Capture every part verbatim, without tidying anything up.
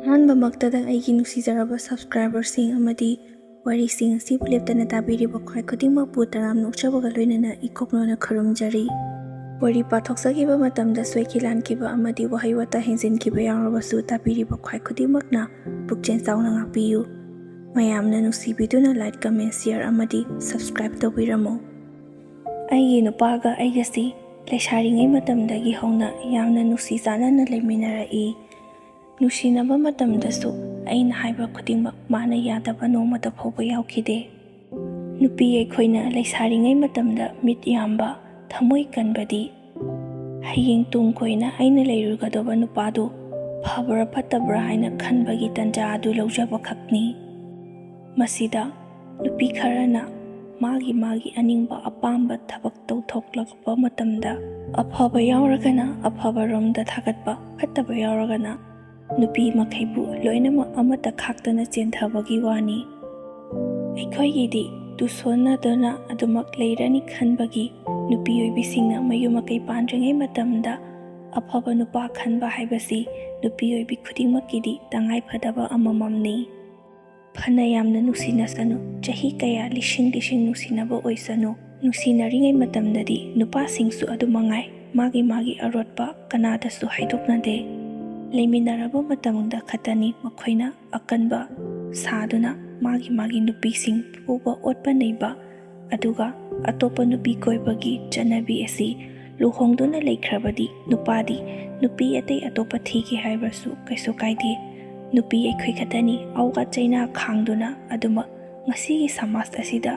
ꯑꯍꯥꯟꯕꯃꯛꯇꯗ ꯑꯩꯒꯤ ꯅꯨꯡꯁꯤꯖꯔꯕ subscriberꯁꯤꯡ ꯑꯃꯗꯤ ꯋꯥꯔꯤꯁꯤꯡ ꯑꯁꯤꯕꯨ ꯂꯦꯞꯇꯅ ꯇꯥꯕꯤꯔꯤꯕ ꯈ꯭ꯋꯥꯏ ꯈꯨꯗꯤꯡꯃꯛꯄꯨ ꯇꯔꯥꯝꯅ ꯑꯣꯛꯆꯕꯒ ꯂꯣꯏꯅꯅ ꯏꯀꯣꯛꯅꯣꯅ ꯈꯨꯔꯨꯝꯖꯔꯤ꯫ ꯋꯥꯔꯤ ꯄꯥꯊꯣꯛꯆꯈꯤꯕ ꯃꯇꯝꯗ ꯁꯣꯏꯈꯤ ꯂꯥꯟꯈꯤꯕ ꯑꯃꯗꯤ ꯋꯥꯍꯩ ꯋꯥꯇꯥ ꯍꯦꯟꯖꯤꯟꯈꯤꯕ ꯌꯥꯎꯔꯕꯁꯨ ꯇꯥꯕꯤꯔꯤꯕ ꯈ꯭ꯋꯥꯏ ꯈꯨꯗꯤꯡꯃꯛꯅ ꯄꯨꯛꯆꯦꯜ ꯆꯥꯎꯅ ꯉꯥꯛꯄꯤꯌꯨ꯫ ꯃꯌꯥꯝꯅ ꯅꯨꯡꯁꯤꯕꯤꯗꯨꯅ like, comment, share ꯑꯃꯗꯤ subscribe ꯇꯧꯕꯤꯔꯝꯃꯨ꯫ ꯑꯩꯒꯤ ꯅꯨꯄꯥꯒ ꯑꯩꯒꯁꯤ ꯂꯩꯁꯥꯔꯤꯉꯩ ꯃꯇꯝꯗꯒꯤ ꯍꯧꯅ ꯌꯥꯝꯅ ꯅꯨꯡꯁꯤ ꯆꯥꯟꯅꯅ ꯂꯩꯃꯤꯟꯅꯔꯛꯏ꯫ ꯅꯨꯡꯁꯤꯅꯕ ꯃꯇꯝꯗꯁꯨ ꯑꯩꯅ ꯍꯥꯏꯕ ꯈꯨꯗꯤꯡꯃꯛ ꯃꯥꯅ ꯌꯥꯗꯕ ꯅꯣꯡꯃꯇ ꯐꯥꯎꯕ ꯌꯥꯎꯈꯤꯗꯦ꯫ ꯅꯨꯄꯤ ꯑꯩꯈꯣꯏꯅ ꯂꯩꯁꯥꯔꯤꯉꯩ ꯃꯇꯝꯗ ꯃꯤꯠ ꯌꯥꯝꯕ, ꯊꯃꯣꯏ ꯀꯟꯕꯗꯤ ꯍꯌꯦꯡ ꯇꯨꯡ ꯀꯣꯏꯅ ꯑꯩꯅ ꯂꯩꯔꯨꯒꯗꯕ ꯅꯨꯄꯥꯗꯨ ꯐꯕ꯭ꯔꯥ ꯐꯠꯇꯕ꯭ꯔꯥ ꯍꯥꯏꯅ ꯈꯟꯕꯒꯤ ꯇꯟꯖꯥ ꯑꯗꯨ ꯂꯧꯖꯕ ꯈꯛꯅꯤ꯫ ꯃꯁꯤꯗ ꯅꯨꯄꯤ ꯈꯔꯅ ꯃꯥꯒꯤ ꯃꯥꯒꯤ ꯑꯅꯤꯡꯕ ꯑꯄꯥꯝꯕ ꯊꯕꯛ ꯇꯧꯊꯣꯛꯂꯛꯄ ꯃꯇꯝꯗ ꯑꯐꯕ ꯌꯥꯎꯔꯒꯅ ꯑꯐꯕꯔꯣꯝꯗ ꯊꯥꯒꯠꯄ, ꯐꯠꯇꯕ ꯌꯥꯎꯔꯒꯅ ꯅꯨꯄꯤ ꯃꯈꯩꯕꯨ ꯂꯣꯏꯅꯃꯛ ꯑꯃꯠꯇ ꯈꯥꯛꯇꯅ ꯆꯦꯟꯊꯕꯒꯤ ꯋꯥꯅꯤ꯫ ꯑꯩꯈꯣꯏꯒꯤꯗꯤ ꯇꯨꯁꯣꯟꯅꯗꯨꯅ ꯑꯗꯨꯃꯛ ꯂꯩꯔꯅꯤ ꯈꯟꯕꯒꯤ ꯅꯨꯄꯤ ꯑꯣꯏꯕꯤꯁꯤꯡꯅ ꯃꯌꯨꯝ ꯃꯀꯩ ꯄꯥꯟꯗ꯭ꯔꯤꯉꯩ ꯃꯇꯝꯗ ꯑꯐꯕ ꯅꯨꯄꯥ ꯈꯟꯕ ꯍꯥꯏꯕꯁꯤ ꯅꯨꯄꯤ ꯑꯣꯏꯕꯤ ꯈꯨꯗꯤꯡꯃꯛꯀꯤꯗꯤ ꯇꯉꯥꯏ ꯐꯗꯕ ꯑꯃꯃꯝꯅꯤ꯫ ꯐꯅ ꯌꯥꯝꯅ ꯅꯨꯡꯁꯤꯅꯁꯅꯨ, ꯆꯍꯤ ꯀꯌꯥ ꯂꯤꯁꯤꯡ ꯂꯤꯁꯤꯡ ꯅꯨꯡꯁꯤꯅꯕ ꯑꯣꯏꯁꯅꯨ, ꯅꯨꯡꯁꯤꯅꯔꯤꯉꯩ ꯃꯇꯝꯗꯗꯤ ꯅꯨꯄꯥꯁꯤꯡꯁꯨ ꯑꯗꯨ ꯃꯉꯥꯏ, ꯃꯥꯒꯤ ꯃꯥꯒꯤ ꯑꯔꯣꯠꯄ ꯀꯅꯥꯗꯁꯨ ꯍꯥꯏꯗꯣꯛꯅꯗꯦ꯫ ꯂꯩꯃꯤꯟꯅꯔꯕ ꯃꯇꯝꯗ ꯈꯛꯇꯅꯤ ꯃꯈꯣꯏꯅ ꯑꯀꯟꯕ ꯁꯥꯗꯨꯅ ꯃꯥꯒꯤ ꯃꯥꯒꯤ ꯅꯨꯄꯤꯁꯤꯡ ꯐꯨꯕ, ꯑꯣꯠꯄ, ꯅꯩꯕ, ꯑꯗꯨꯒ ꯑꯇꯣꯞꯄ ꯅꯨꯄꯤ ꯀꯣꯏꯕꯒꯤ ꯆꯠꯅꯕꯤ ꯑꯁꯤ ꯂꯨꯍꯣꯡꯗꯨꯅ ꯂꯩꯈ꯭ꯔꯕꯗꯤ ꯅꯨꯄꯥꯗꯤ ꯅꯨꯄꯤ ꯑꯇꯩ ꯑꯇꯣꯞꯄ ꯊꯤꯒꯦ ꯍꯥꯏꯕꯁꯨ ꯀꯩꯁꯨ ꯀꯥꯏꯗꯦ꯫ ꯅꯨꯄꯤ ꯑꯩꯈꯣꯏ ꯈꯛꯇꯅꯤ ꯑꯋꯥ ꯆꯩꯅꯥ ꯈꯥꯡꯗꯨꯅ ꯑꯗꯨꯃꯛ ꯉꯁꯤꯒꯤ ꯁꯃꯥꯖ ꯑꯁꯤꯗ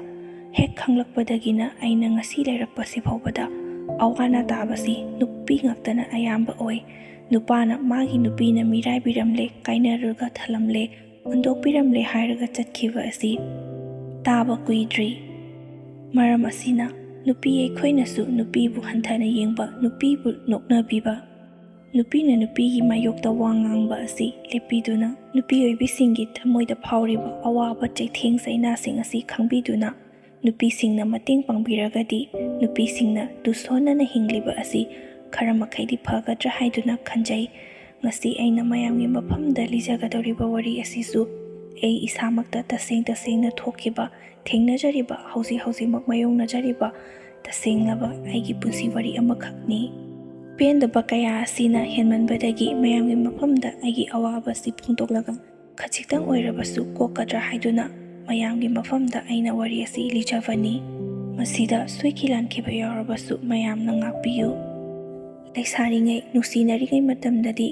ꯍꯦꯛ ꯈꯪꯂꯛꯄꯗꯒꯤꯅ ꯑꯩꯅ ꯉꯁꯤ ꯂꯩꯔꯛꯄꯁꯤ ꯐꯥꯎꯕꯗ ꯑꯋꯥ ꯑꯅꯥ ꯇꯥꯕꯁꯤ ꯅꯨꯄꯤ ꯉꯥꯛꯇꯅ ꯑꯌꯥꯝꯕ ꯑꯣꯏ꯫ ꯅꯨꯄꯥꯅ ꯃꯥꯒꯤ ꯅꯨꯄꯤꯅ ꯃꯤꯔꯥꯏꯕꯤꯔꯝꯂꯦ, ꯀꯥꯏꯅꯔꯒ ꯊꯜꯂꯝꯂꯦ, ꯍꯨꯟꯗꯣꯛꯄꯤꯔꯝꯂꯦ ꯍꯥꯏꯔꯒ ꯆꯠꯈꯤꯕ ꯑꯁꯤ ꯇꯥꯕ ꯀꯨꯏꯗ꯭ꯔꯤ꯫ ꯃꯔꯝ ꯑꯁꯤꯅ ꯅꯨꯄꯤ ꯑꯩꯈꯣꯏꯅꯁꯨ ꯅꯨꯄꯤꯕꯨ ꯍꯟꯊꯅ ꯌꯦꯡꯕ, ꯅꯨꯄꯤꯕꯨ ꯅꯣꯛꯅꯕꯤꯕ, ꯅꯨꯄꯤꯅ ꯅꯨꯄꯤꯒꯤ ꯃꯥꯌꯣꯛꯇ ꯋꯥ ꯉꯥꯡꯕ ꯑꯁꯤ ꯂꯦꯞꯄꯤꯗꯨꯅ, ꯅꯨꯄꯤ ꯑꯣꯏꯕꯤꯁꯤꯡꯒꯤ ꯊꯃꯣꯏꯗ ꯐꯥꯎꯔꯤꯕ ꯑꯋꯥꯕ ꯆꯩꯊꯦꯡ ꯆꯩꯅꯥꯁꯤꯡ ꯑꯁꯤ ꯈꯪꯕꯤꯗꯨꯅ, ꯅꯨꯄꯤꯁꯤꯡꯅ ꯃꯇꯦꯡ ꯄꯥꯡꯕꯤꯔꯒꯗꯤ ꯅꯨꯄꯤꯁꯤꯡꯅ ꯇꯨꯁꯣꯟꯅꯅ ꯍꯤꯡꯂꯤꯕ ꯑꯁꯤ ꯈꯔ ꯃꯈꯩꯗꯤ ꯐꯒꯗ꯭ꯔꯥ ꯍꯥꯏꯗꯨꯅ ꯈꯟꯖꯩ꯫ ꯉꯁꯤ ꯑꯩꯅ ꯃꯌꯥꯝꯒꯤ ꯃꯐꯝꯗ ꯂꯤꯖꯒꯗꯧꯔꯤꯕ ꯋꯥꯔꯤ ꯑꯁꯤꯁꯨ ꯑꯩ ꯏꯁꯥꯃꯛꯇ ꯇꯁꯦꯡ ꯇꯁꯦꯡꯅ ꯊꯣꯛꯈꯤꯕ, ꯊꯦꯡꯅꯖꯔꯤꯕ, ꯍꯧꯖꯤꯛ ꯍꯧꯖꯤꯛꯃꯛ ꯃꯥꯌꯣꯛꯅꯖꯔꯤꯕ ꯇꯁꯦꯡꯂꯕ ꯑꯩꯒꯤ ꯄꯨꯟꯁꯤ ꯋꯥꯔꯤ ꯑꯃꯈꯛꯅꯤ꯫ ꯄꯦꯟꯗꯕ ꯀꯌꯥ ꯑꯁꯤꯅ ꯍꯦꯟꯃꯟꯕꯗꯒꯤ ꯃꯌꯥꯝꯒꯤ ꯃꯐꯝꯗ ꯑꯩꯒꯤ ꯑꯋꯥꯕꯁꯤ ꯐꯣꯡꯗꯣꯛꯂꯒ ꯈꯖꯤꯛꯇꯪ ꯑꯣꯏꯔꯕꯁꯨ ꯀꯣꯛꯀꯗ꯭ꯔꯥ ꯍꯥꯏꯗꯨꯅ ꯃꯌꯥꯝꯒꯤ ꯃꯐꯝꯗ ꯑꯩꯅ ꯋꯥꯔꯤ ꯑꯁꯤ ꯂꯤꯖꯕꯅꯤ꯫ ꯃꯁꯤꯗ ꯁꯣꯏꯈꯤ ꯂꯥꯟꯈꯤꯕ ꯌꯥꯎꯔꯕꯁꯨ ꯃꯌꯥꯝꯅ ꯉꯥꯛꯄꯤꯌꯨ꯫ ꯂꯩꯁꯥꯔꯤꯉꯩ, ꯅꯨꯡꯁꯤꯅꯔꯤꯉꯩ ꯃꯇꯝꯗꯗꯤ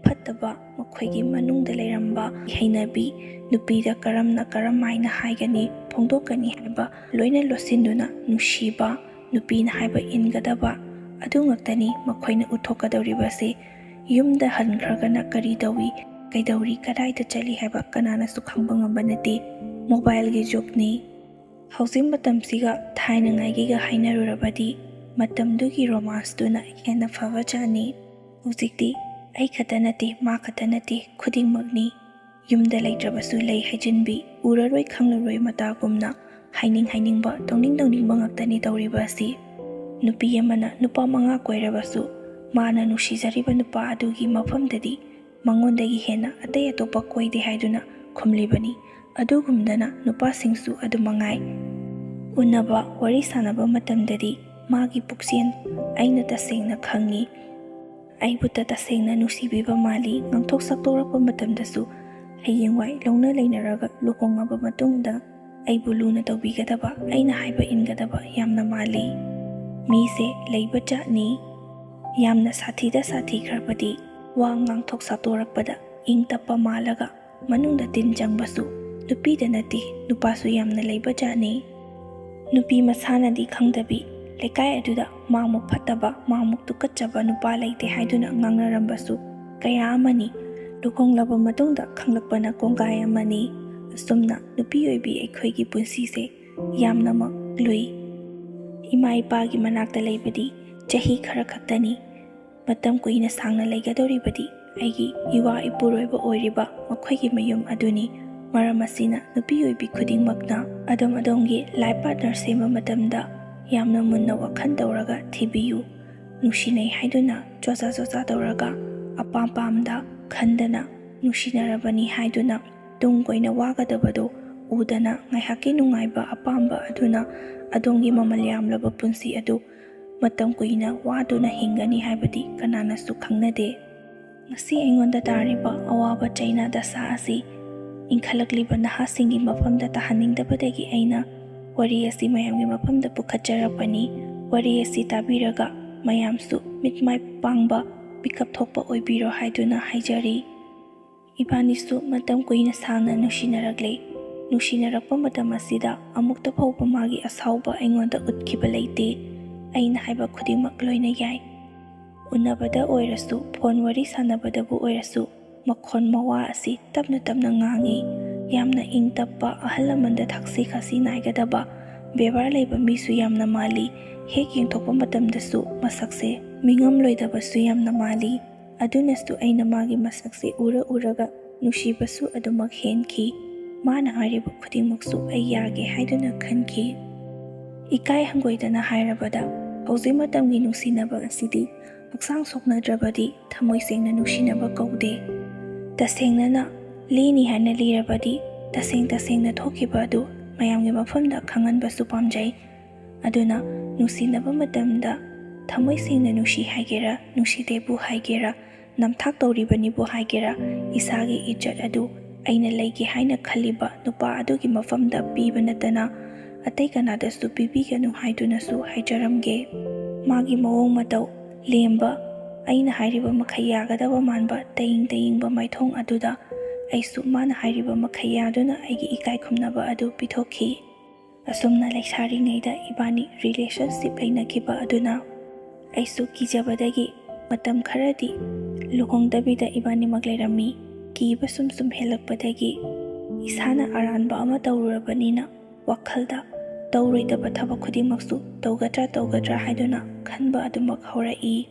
ꯐꯠꯇꯕ, ꯃꯈꯣꯏꯒꯤ ꯃꯅꯨꯡꯗ ꯂꯩꯔꯝꯕ ꯍꯩꯅꯕꯤ, ꯅꯨꯄꯤꯗ ꯀꯔꯝꯅ ꯀꯔꯝ ꯍꯥꯏꯅ ꯍꯥꯏꯒꯅꯤ, ꯐꯣꯡꯗꯣꯛꯀꯅꯤ ꯍꯥꯏꯕ ꯂꯣꯏꯅ ꯂꯣꯠꯁꯤꯟꯗꯨꯅ ꯅꯨꯡꯁꯤꯕ, ꯅꯨꯄꯤꯅ ꯍꯥꯏꯕ ꯏꯟꯒꯗꯕ, ꯑꯗꯨ ꯉꯥꯛꯇꯅꯤ ꯃꯈꯣꯏꯅ ꯎꯠꯊꯣꯛꯀꯗꯧꯔꯤꯕꯁꯤ꯫ ꯌꯨꯝꯗ ꯍꯟꯈ꯭ꯔꯒꯅ ꯀꯔꯤ ꯇꯧꯏ, ꯀꯩꯗꯧꯔꯤ, ꯀꯗꯥꯏꯗ ꯆꯠꯂꯤ ꯍꯥꯏꯕ ꯀꯅꯥꯅꯁꯨ ꯈꯪꯕ ꯉꯝꯕ ꯅꯠꯇꯦ꯫ ꯃꯣꯕꯥꯏꯜꯒꯤ ꯖꯨꯒꯅꯤ꯫ ꯍꯧꯖꯤꯛ ꯃꯇꯝꯁꯤꯒ ꯊꯥꯏꯅꯉꯥꯏꯒꯤꯒ ꯍꯥꯏꯅꯔꯨꯔꯕꯗꯤ ꯃꯇꯝꯗꯨꯒꯤ ꯔꯣꯃꯥꯟꯁꯇꯨꯅ ꯍꯦꯟꯅ ꯐꯕ ꯖꯥꯠꯅꯤ꯫ ꯍꯧꯖꯤꯛꯇꯤ ꯑꯩ ꯈꯛꯇ ꯅꯠꯇꯦ, ꯃꯥ ꯈꯛꯇ ꯅꯠꯇꯦ, ꯈꯨꯗꯤꯡꯃꯛꯅꯤ꯫ ꯌꯨꯝꯗ ꯂꯩꯇ꯭ꯔꯕꯁꯨ ꯂꯩ ꯍꯥꯏꯖꯤꯟꯕꯤ, ꯎꯔꯔꯣꯏ ꯈꯪꯂꯔꯣꯏ ꯃꯇꯥꯒꯨꯝꯅ ꯍꯥꯏꯅꯤꯡ ꯍꯥꯏꯅꯤꯡꯕ, ꯇꯧꯅꯤꯡ ꯇꯧꯅꯤꯡꯕ ꯉꯥꯛꯇꯅꯤ ꯇꯧꯔꯤꯕ ꯑꯁꯤ꯫ ꯅꯨꯄꯤ ꯑꯃꯅ ꯅꯨꯄꯥ ꯃꯉꯥ ꯀꯣꯏꯔꯕꯁꯨ ꯃꯥꯅ ꯅꯨꯡꯁꯤꯖꯔꯤꯕ ꯅꯨꯄꯥ ꯑꯗꯨꯒꯤ ꯃꯐꯝꯗꯗꯤ ꯃꯉꯣꯟꯗꯒꯤ ꯍꯦꯟꯅ ꯑꯇꯩ ꯑꯇꯣꯞꯄ ꯀꯣꯏꯗꯦ ꯍꯥꯏꯗꯨꯅ ꯈꯨꯝꯂꯤꯕꯅꯤ꯫ ꯑꯗꯨꯒꯨꯝꯗꯅ ꯅꯨꯄꯥꯁꯤꯡꯁꯨ ꯑꯗꯨ ꯃꯉꯥꯏ꯫ ꯎꯅꯕ, ꯋꯥꯔꯤ ꯁꯥꯟꯅꯕ ꯃꯇꯝꯗꯗꯤ ꯃꯥꯒꯤ ꯄꯨꯛꯆꯦꯜ ꯑꯩꯅ ꯇꯁꯦꯡꯅ ꯈꯪꯏ꯫ ꯑꯩꯕꯨꯇ ꯇꯁꯦꯡꯅ ꯅꯨꯡꯁꯤꯕꯤꯕ ꯃꯥꯜꯂꯤ꯫ ꯉꯥꯡꯊꯣꯛ ꯁꯛꯇꯣꯔꯛꯄ ꯃꯇꯝꯗꯁꯨ ꯍꯌꯦꯡꯋꯥꯏ ꯂꯧꯅ ꯂꯩꯅꯔꯒ ꯂꯨꯍꯣꯡꯉꯕ ꯃꯇꯨꯡꯗ ꯑꯩꯕꯨ ꯂꯨꯅ ꯇꯧꯕꯤꯒꯗꯕ, ꯑꯩꯅ ꯍꯥꯏꯕ ꯏꯟꯒꯗꯕ ꯌꯥꯝꯅ ꯃꯥꯜꯂꯤ꯫ ꯃꯤꯁꯦ ꯂꯩꯕ ꯖꯥꯠꯅꯤ꯫ ꯌꯥꯝꯅ ꯁꯥꯊꯤꯗ ꯁꯥꯊꯤꯈ꯭ꯔꯕꯗꯤ ꯋꯥ ꯉꯥꯡꯊꯣꯛ ꯁꯥꯇꯣꯔꯛꯄꯗ ꯏꯪ ꯇꯞꯄ ꯃꯥꯜꯂꯒ ꯃꯅꯨꯡꯗ ꯇꯤꯟ ꯆꯪꯕꯁꯨ ꯅꯨꯄꯤꯗ ꯅꯠꯇꯦ, ꯅꯨꯄꯥꯁꯨ ꯌꯥꯝꯅ ꯂꯩꯕ ꯖꯥꯠꯅꯤ꯫ ꯅꯨꯄꯤ ꯃꯁꯥꯅꯗꯤ ꯈꯪꯗꯕꯤ, ꯂꯩꯀꯥꯏ ꯑꯗꯨꯗ ꯃꯥꯃꯨꯛ ꯐꯠꯇꯕ, ꯃꯥꯃꯨꯛ ꯇꯨꯀꯠꯆꯕ ꯅꯨꯄꯥ ꯂꯩꯇꯦ ꯍꯥꯏꯗꯨꯅ ꯉꯥꯡꯅꯔꯝꯕꯁꯨ ꯀꯌꯥ ꯑꯃꯅꯤ꯫ ꯂꯨꯍꯣꯡꯂꯕ ꯃꯇꯨꯡꯗ ꯈꯪꯂꯛꯄꯅ ꯀꯣꯡꯒꯥꯏ ꯑꯃꯅꯤ꯫ ꯑꯁꯨꯝꯅ ꯅꯨꯄꯤ ꯑꯣꯏꯕꯤ ꯑꯩꯈꯣꯏꯒꯤ ꯄꯨꯟꯁꯤꯁꯦ ꯌꯥꯝꯅꯃꯛ ꯂꯨꯏ꯫ ꯏꯃꯥ ꯏꯄꯥꯒꯤ ꯃꯅꯥꯛꯇ ꯂꯩꯕꯗꯤ ꯆꯍꯤ ꯈꯔ ꯈꯛꯇꯅꯤ꯫ ꯃꯇꯝ ꯀꯨꯏꯅ ꯁꯥꯡꯅ ꯂꯩꯒꯗꯧꯔꯤꯕꯗꯤ ꯑꯩꯒꯤ ꯏꯋꯥ ꯏꯄꯨꯔꯣꯏꯕ ꯑꯣꯏꯔꯤꯕ ꯃꯈꯣꯏꯒꯤ ꯃꯌꯨꯝ ꯑꯗꯨꯅꯤ꯫ ꯃꯔꯝ ꯑꯁꯤꯅ ꯅꯨꯄꯤ ꯑꯣꯏꯕꯤ ꯈꯨꯗꯤꯡꯃꯛꯅ ꯑꯗꯣꯝ ꯑꯗꯣꯝꯒꯤ life partner ꯁꯦꯝꯕ ꯃꯇꯝꯗ ꯌꯥꯝꯅ ꯃꯨꯟꯅ ꯋꯥꯈꯜ ꯇꯧꯔꯒ ꯊꯤꯕꯤꯌꯨ꯫ ꯅꯨꯡꯁꯤꯅꯩ ꯍꯥꯏꯗꯨꯅ ꯆꯣꯆꯥ ꯆꯣꯆꯥ ꯇꯧꯔꯒ ꯑꯄꯥꯝ ꯄꯥꯝꯗ ꯈꯟꯗꯅ ꯅꯨꯡꯁꯤꯅꯔꯕꯅꯤ ꯍꯥꯏꯗꯨꯅ ꯇꯨꯡ ꯀꯣꯏꯅ ꯋꯥꯒꯗꯕꯗꯨ ꯎꯗꯅ ꯉꯥꯏꯍꯥꯛꯀꯤ ꯅꯨꯡꯉꯥꯏꯕ ꯑꯄꯥꯝꯕ ꯑꯗꯨꯅ ꯑꯗꯣꯝꯒꯤ ꯃꯃꯜ ꯌꯥꯝꯂꯕ ꯄꯨꯟꯁꯤ ꯑꯗꯨ ꯃꯇꯝ ꯀꯨꯏꯅ ꯋꯥꯗꯨꯅ ꯍꯤꯡꯒꯅꯤ ꯍꯥꯏꯕꯗꯤ ꯀꯅꯥꯅꯁꯨ ꯈꯪꯅꯗꯦ꯫ ꯉꯁꯤ ꯑꯩꯉꯣꯟꯗ ꯇꯥꯔꯤꯕ ꯑꯋꯥꯕ ꯆꯩꯅꯥ ꯗꯁꯥ ꯑꯁꯤ ꯏꯟꯈꯠꯂꯛꯂꯤꯕ ꯅꯍꯥꯁꯤꯡꯒꯤ ꯃꯐꯝꯗ ꯇꯥꯍꯟꯅꯤꯡꯗꯕꯗꯒꯤ ꯑꯩꯅ ꯋꯥꯔꯤ ꯑꯁꯤ ꯃꯌꯥꯝꯒꯤ ꯃꯐꯝꯗ ꯄꯨꯈꯠꯆꯔꯛꯄꯅꯤ꯫ ꯋꯥꯔꯤ ꯑꯁꯤ ꯇꯥꯕꯤꯔꯒ ꯃꯌꯥꯝꯁꯨ ꯃꯤꯠ ꯃꯥꯏ ꯄꯥꯡꯕ, ꯄꯤꯀꯞ ꯊꯣꯛꯄ ꯑꯣꯏꯕꯤꯔꯣ ꯍꯥꯏꯗꯨꯅ ꯍꯥꯏꯖꯔꯤ꯫ ꯏꯕꯥꯅꯤꯁꯨ ꯃꯇꯝ ꯀꯨꯏꯅ ꯁꯥꯡꯅ ꯅꯨꯡꯁꯤꯅꯔꯛꯂꯦ꯫ ꯅꯨꯡꯁꯤꯅꯔꯛꯄ ꯃꯇꯝ ꯑꯁꯤꯗ ꯑꯃꯨꯛꯇ ꯐꯥꯎꯕ ꯃꯥꯒꯤ ꯑꯁꯥꯎꯕ ꯑꯩꯉꯣꯟꯗ ꯎꯠꯈꯤꯕ ꯂꯩꯇꯦ꯫ ꯑꯩꯅ ꯍꯥꯏꯕ ꯈꯨꯗꯤꯡꯃꯛ ꯂꯣꯏꯅ ꯌꯥꯏ꯫ ꯎꯅꯕꯗ ꯑꯣꯏꯔꯁꯨ, ꯐꯣꯟ ꯋꯥꯔꯤ ꯁꯥꯟꯅꯕꯗꯕꯨ ꯑꯣꯏꯔꯁꯨ, ꯃꯈꯣꯟ ꯃꯋꯥ ꯑꯁꯤ ꯇꯞꯅ ꯇꯞꯅ ꯉꯥꯡꯏ꯫ ꯌꯥꯝꯅ ꯏꯪ ꯇꯞꯄ, ꯑꯍꯜ ꯂꯃꯟꯗ ꯊꯛꯁꯤ ꯈꯥꯁꯤ ꯅꯥꯏꯒꯗꯕ, ꯕꯦꯕꯥꯔ ꯂꯩꯕ ꯃꯤꯁꯨ ꯌꯥꯝꯅ ꯃꯥꯜꯂꯤ꯫ ꯍꯦꯛ ꯌꯦꯡꯊꯣꯛꯄ ꯃꯇꯝꯗꯁꯨ ꯃꯁꯛꯁꯦ ꯃꯤꯉꯝꯂꯣꯏꯗꯕꯁꯨ ꯌꯥꯝꯅ ꯃꯥꯜꯂꯤ꯫ ꯑꯗꯨꯅꯁꯨ ꯑꯩꯅ ꯃꯥꯒꯤ ꯃꯁꯛꯁꯦ ꯎꯔ ꯎꯔꯒ ꯅꯨꯡꯁꯤꯕꯁꯨ ꯑꯗꯨꯃꯛ ꯍꯦꯟꯈꯤ꯫ ꯃꯥꯅ ꯍꯥꯏꯔꯤꯕ ꯈꯨꯗꯤꯡꯃꯛꯁꯨ ꯑꯩ ꯌꯥꯒꯦ ꯍꯥꯏꯗꯨꯅ ꯈꯟꯈꯤ꯫ ꯏꯀꯥꯏ ꯍꯪꯒꯣꯏꯗꯅ ꯍꯥꯏꯔꯕꯗ, ꯍꯧꯖꯤꯛ ꯃꯇꯝꯒꯤ ꯅꯨꯡꯁꯤꯅꯕ ꯑꯁꯤꯗꯤ ꯍꯛꯆꯥꯡ ꯁꯣꯛꯅꯗ꯭ꯔꯕꯗꯤ ꯊꯃꯣꯏ ꯁꯦꯡꯅ ꯅꯨꯡꯁꯤꯅꯕ ꯀꯧꯗꯦ꯫ ꯇꯁꯦꯡꯅꯅ ꯂꯤꯅꯤ ꯍꯥꯏꯅ ꯂꯤꯔꯕꯗꯤ ꯇꯁꯦꯡ ꯇꯁꯦꯡꯅ ꯊꯣꯛꯈꯤꯕ ꯑꯗꯨ ꯃꯌꯥꯝꯒꯤ ꯃꯐꯝꯗ ꯈꯪꯍꯟꯕꯁꯨ ꯄꯥꯝꯖꯩ꯫ ꯑꯗꯨꯅ ꯅꯨꯡꯁꯤꯅꯕ ꯃꯇꯝꯗ ꯊꯃꯣꯏ ꯁꯦꯡꯅ ꯅꯨꯡꯁꯤ ꯍꯥꯏꯒꯦꯔꯥ, ꯅꯨꯡꯁꯤꯗꯦꯕꯨ ꯍꯥꯏꯒꯦꯔꯥ, ꯅꯝꯊꯥꯛ ꯇꯧꯔꯤꯕꯅꯤꯕꯨ ꯍꯥꯏꯒꯦꯔꯥ, ꯏꯁꯥꯒꯤ ꯏꯖꯠ ꯑꯗꯨ ꯑꯩꯅ ꯂꯩꯒꯦ ꯍꯥꯏꯅ ꯈꯜꯂꯤꯕ ꯅꯨꯄꯥ ꯑꯗꯨꯒꯤ ꯃꯐꯝꯗ ꯄꯤꯕ ꯅꯠꯇꯅ ꯑꯇꯩ ꯀꯅꯥꯗꯁꯨ ꯄꯤꯕꯤꯒꯅꯨ ꯍꯥꯏꯗꯨꯅꯁꯨ ꯍꯥꯏꯖꯔꯝꯒꯦ꯫ ꯃꯥꯒꯤ ꯃꯑꯣꯡ ꯃꯇꯧ, ꯂꯦꯝꯕ, ꯑꯩꯅ ꯍꯥꯏꯔꯤꯕ ꯃꯈꯩ ꯌꯥꯒꯗꯕ ꯃꯥꯟꯕ ꯇꯌꯤꯡ ꯇꯌꯤꯡꯕ ꯃꯥꯏꯊꯣꯡ ꯑꯗꯨꯗ ꯑꯩꯁꯨ ꯃꯥꯅ ꯍꯥꯏꯔꯤꯕ ꯃꯈꯩ ꯌꯥꯗꯨꯅ ꯑꯩꯒꯤ ꯏꯀꯥꯏ ꯈꯨꯝꯅꯕ ꯑꯗꯨ ꯄꯤꯊꯣꯛꯈꯤ꯫ ꯑꯁꯨꯝꯅ ꯂꯩꯁꯥꯔꯤꯉꯩꯗ ꯏꯕꯥꯅꯤ ꯔꯤꯂꯦꯁꯟꯁꯤꯞ ꯂꯩꯅꯈꯤꯕ ꯑꯗꯨꯅ ꯑꯩꯁꯨ ꯀꯤꯖꯕꯗꯒꯤ ꯃꯇꯝ ꯈꯔꯗꯤ ꯂꯨꯍꯣꯡꯗꯕꯤꯗ ꯏꯕꯥꯅꯤꯃꯛ ꯂꯩꯔꯝꯃꯤ꯫ ꯀꯤꯕ ꯁꯨꯝ ꯁꯨꯝ ꯍꯦꯜꯂꯛꯄꯗꯒꯤ ꯏꯁꯥꯅ ꯑꯔꯥꯟꯕ ꯑꯃ ꯇꯧꯔꯨꯔꯕꯅꯤꯅ ꯋꯥꯈꯜꯗ ꯇꯧꯔꯣꯏꯗꯕ ꯊꯕꯛ ꯈꯨꯗꯤꯡꯃꯛꯁꯨ ꯇꯧꯒꯗ꯭ꯔꯥ ꯇꯧꯒꯗ꯭ꯔꯥ ꯍꯥꯏꯗꯨꯅ ꯈꯟꯕ ꯑꯗꯨꯃꯛ ꯍꯧꯔꯛꯏ꯫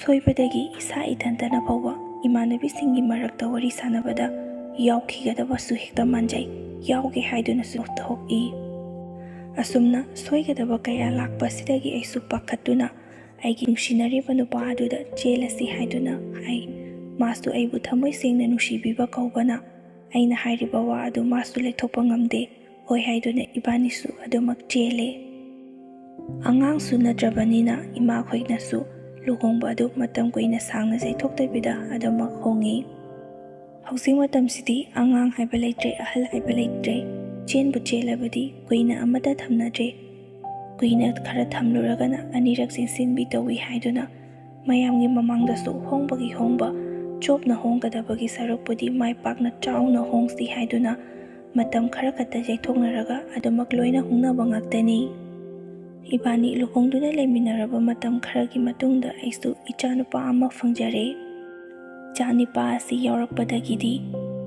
ꯁꯣꯏꯕꯗꯒꯤ ꯏꯁꯥ ꯏꯊꯟꯇꯅ ꯐꯥꯎꯕ ꯏꯃꯥꯟꯅꯕꯤꯁꯤꯡꯒꯤ ꯃꯔꯛꯇ ꯋꯥꯔꯤ ꯁꯥꯟꯅꯕꯗ ꯌꯥꯎꯈꯤꯒꯗꯕꯁꯨ ꯍꯦꯛꯇ ꯃꯥꯟꯖꯩ, ꯌꯥꯎꯒꯦ ꯍꯥꯏꯗꯨꯅꯁꯨ ꯊꯣꯛꯏ꯫ ꯑꯁꯨꯝꯅ ꯁꯣꯏꯒꯗꯕ ꯀꯌꯥ ꯂꯥꯛꯄꯁꯤꯗꯒꯤ ꯑꯩꯁꯨ ꯄꯥꯈꯠꯇꯨꯅ ꯑꯩꯒꯤ ꯅꯨꯡꯁꯤꯅꯔꯤꯕ ꯅꯨꯄꯥ ꯑꯗꯨꯗ ꯆꯦꯜꯂꯁꯤ ꯍꯥꯏꯗꯨꯅ ꯍꯥꯏ꯫ ꯃꯥꯁꯨ ꯑꯩꯕꯨ ꯊꯃꯣꯏ ꯁꯦꯡꯅ ꯅꯨꯡꯁꯤꯕꯤꯕ ꯀꯧꯕꯅ ꯑꯩꯅ ꯍꯥꯏꯔꯤꯕ ꯋꯥ ꯑꯗꯨ ꯃꯥꯁꯨ ꯂꯩꯊꯣꯛꯄ ꯉꯝꯗꯦ꯫ ꯍꯣꯏ ꯍꯥꯏꯗꯨꯅ ꯏꯕꯥꯅꯤꯁꯨ ꯑꯗꯨꯃꯛ ꯆꯦꯜꯂꯦ꯫ ꯑꯉꯥꯡꯁꯨ ꯅꯠꯇ꯭ꯔꯕꯅꯤꯅ ꯏꯃꯥꯈꯣꯏꯅꯁꯨ ꯂꯨꯍꯣꯡꯕ ꯑꯗꯨ ꯃꯇꯝ ꯀꯨꯏꯅ ꯁꯥꯡꯅ ꯆꯩꯊꯣꯛꯇꯕꯤꯗ ꯑꯗꯨꯃꯛ ꯍꯣꯡꯉꯤ꯫ ꯍꯧꯖꯤꯛ ꯃꯇꯝꯁꯤꯗꯤ ꯑꯉꯥꯡ ꯍꯥꯏꯕ ꯂꯩꯇ꯭ꯔꯦ, ꯑꯍꯜ ꯍꯥꯏꯕ ꯂꯩꯇ꯭ꯔꯦ꯫ ꯆꯦꯟꯕꯨ ꯆꯦꯜꯂꯕꯗꯤ ꯀꯨꯏꯅ ꯑꯃꯠꯇ ꯊꯝꯅꯗ꯭ꯔꯦ꯫ ꯀꯨꯏꯅ ꯈꯔ ꯊꯝꯂꯨꯔꯒꯅ ꯑꯅꯤꯔꯛ ꯆꯦꯟꯁꯤꯟꯕꯤ ꯇꯧꯏ ꯍꯥꯏꯗꯨꯅ ꯃꯌꯥꯝꯒꯤ ꯃꯃꯥꯡꯗꯁꯨ ꯍꯣꯡꯕꯒꯤ ꯍꯣꯡꯕ, ꯆꯣꯞꯅ ꯍꯣꯡꯒꯗꯕꯒꯤ ꯁꯔꯨꯛꯄꯨꯗꯤ ꯃꯥꯏ ꯄꯥꯛꯅ ꯆꯥꯎꯅ ꯍꯣꯡꯁꯤ ꯍꯥꯏꯗꯨꯅ ꯃꯇꯝ ꯈꯔ ꯈꯛꯇ ꯌꯩꯊꯣꯛꯅꯔꯒ ꯑꯗꯨꯃꯛ ꯂꯣꯏꯅ ꯍꯣꯡꯅꯕ ꯉꯥꯛꯇꯅꯤ꯫ ꯏꯕꯥꯅꯤ ꯂꯨꯍꯣꯡꯗꯨꯅ ꯂꯩꯃꯤꯟꯅꯔꯕ ꯃꯇꯝ ꯈꯔꯒꯤ ꯃꯇꯨꯡꯗ ꯑꯩꯁꯨ ꯏꯆꯥꯅꯨꯄꯥ ꯑꯃ ꯐꯪꯖꯔꯦ꯫ ꯏꯆꯥꯅꯨꯄꯥ ꯑꯁꯤ ꯌꯥꯎꯔꯛꯄꯗꯒꯤꯗꯤ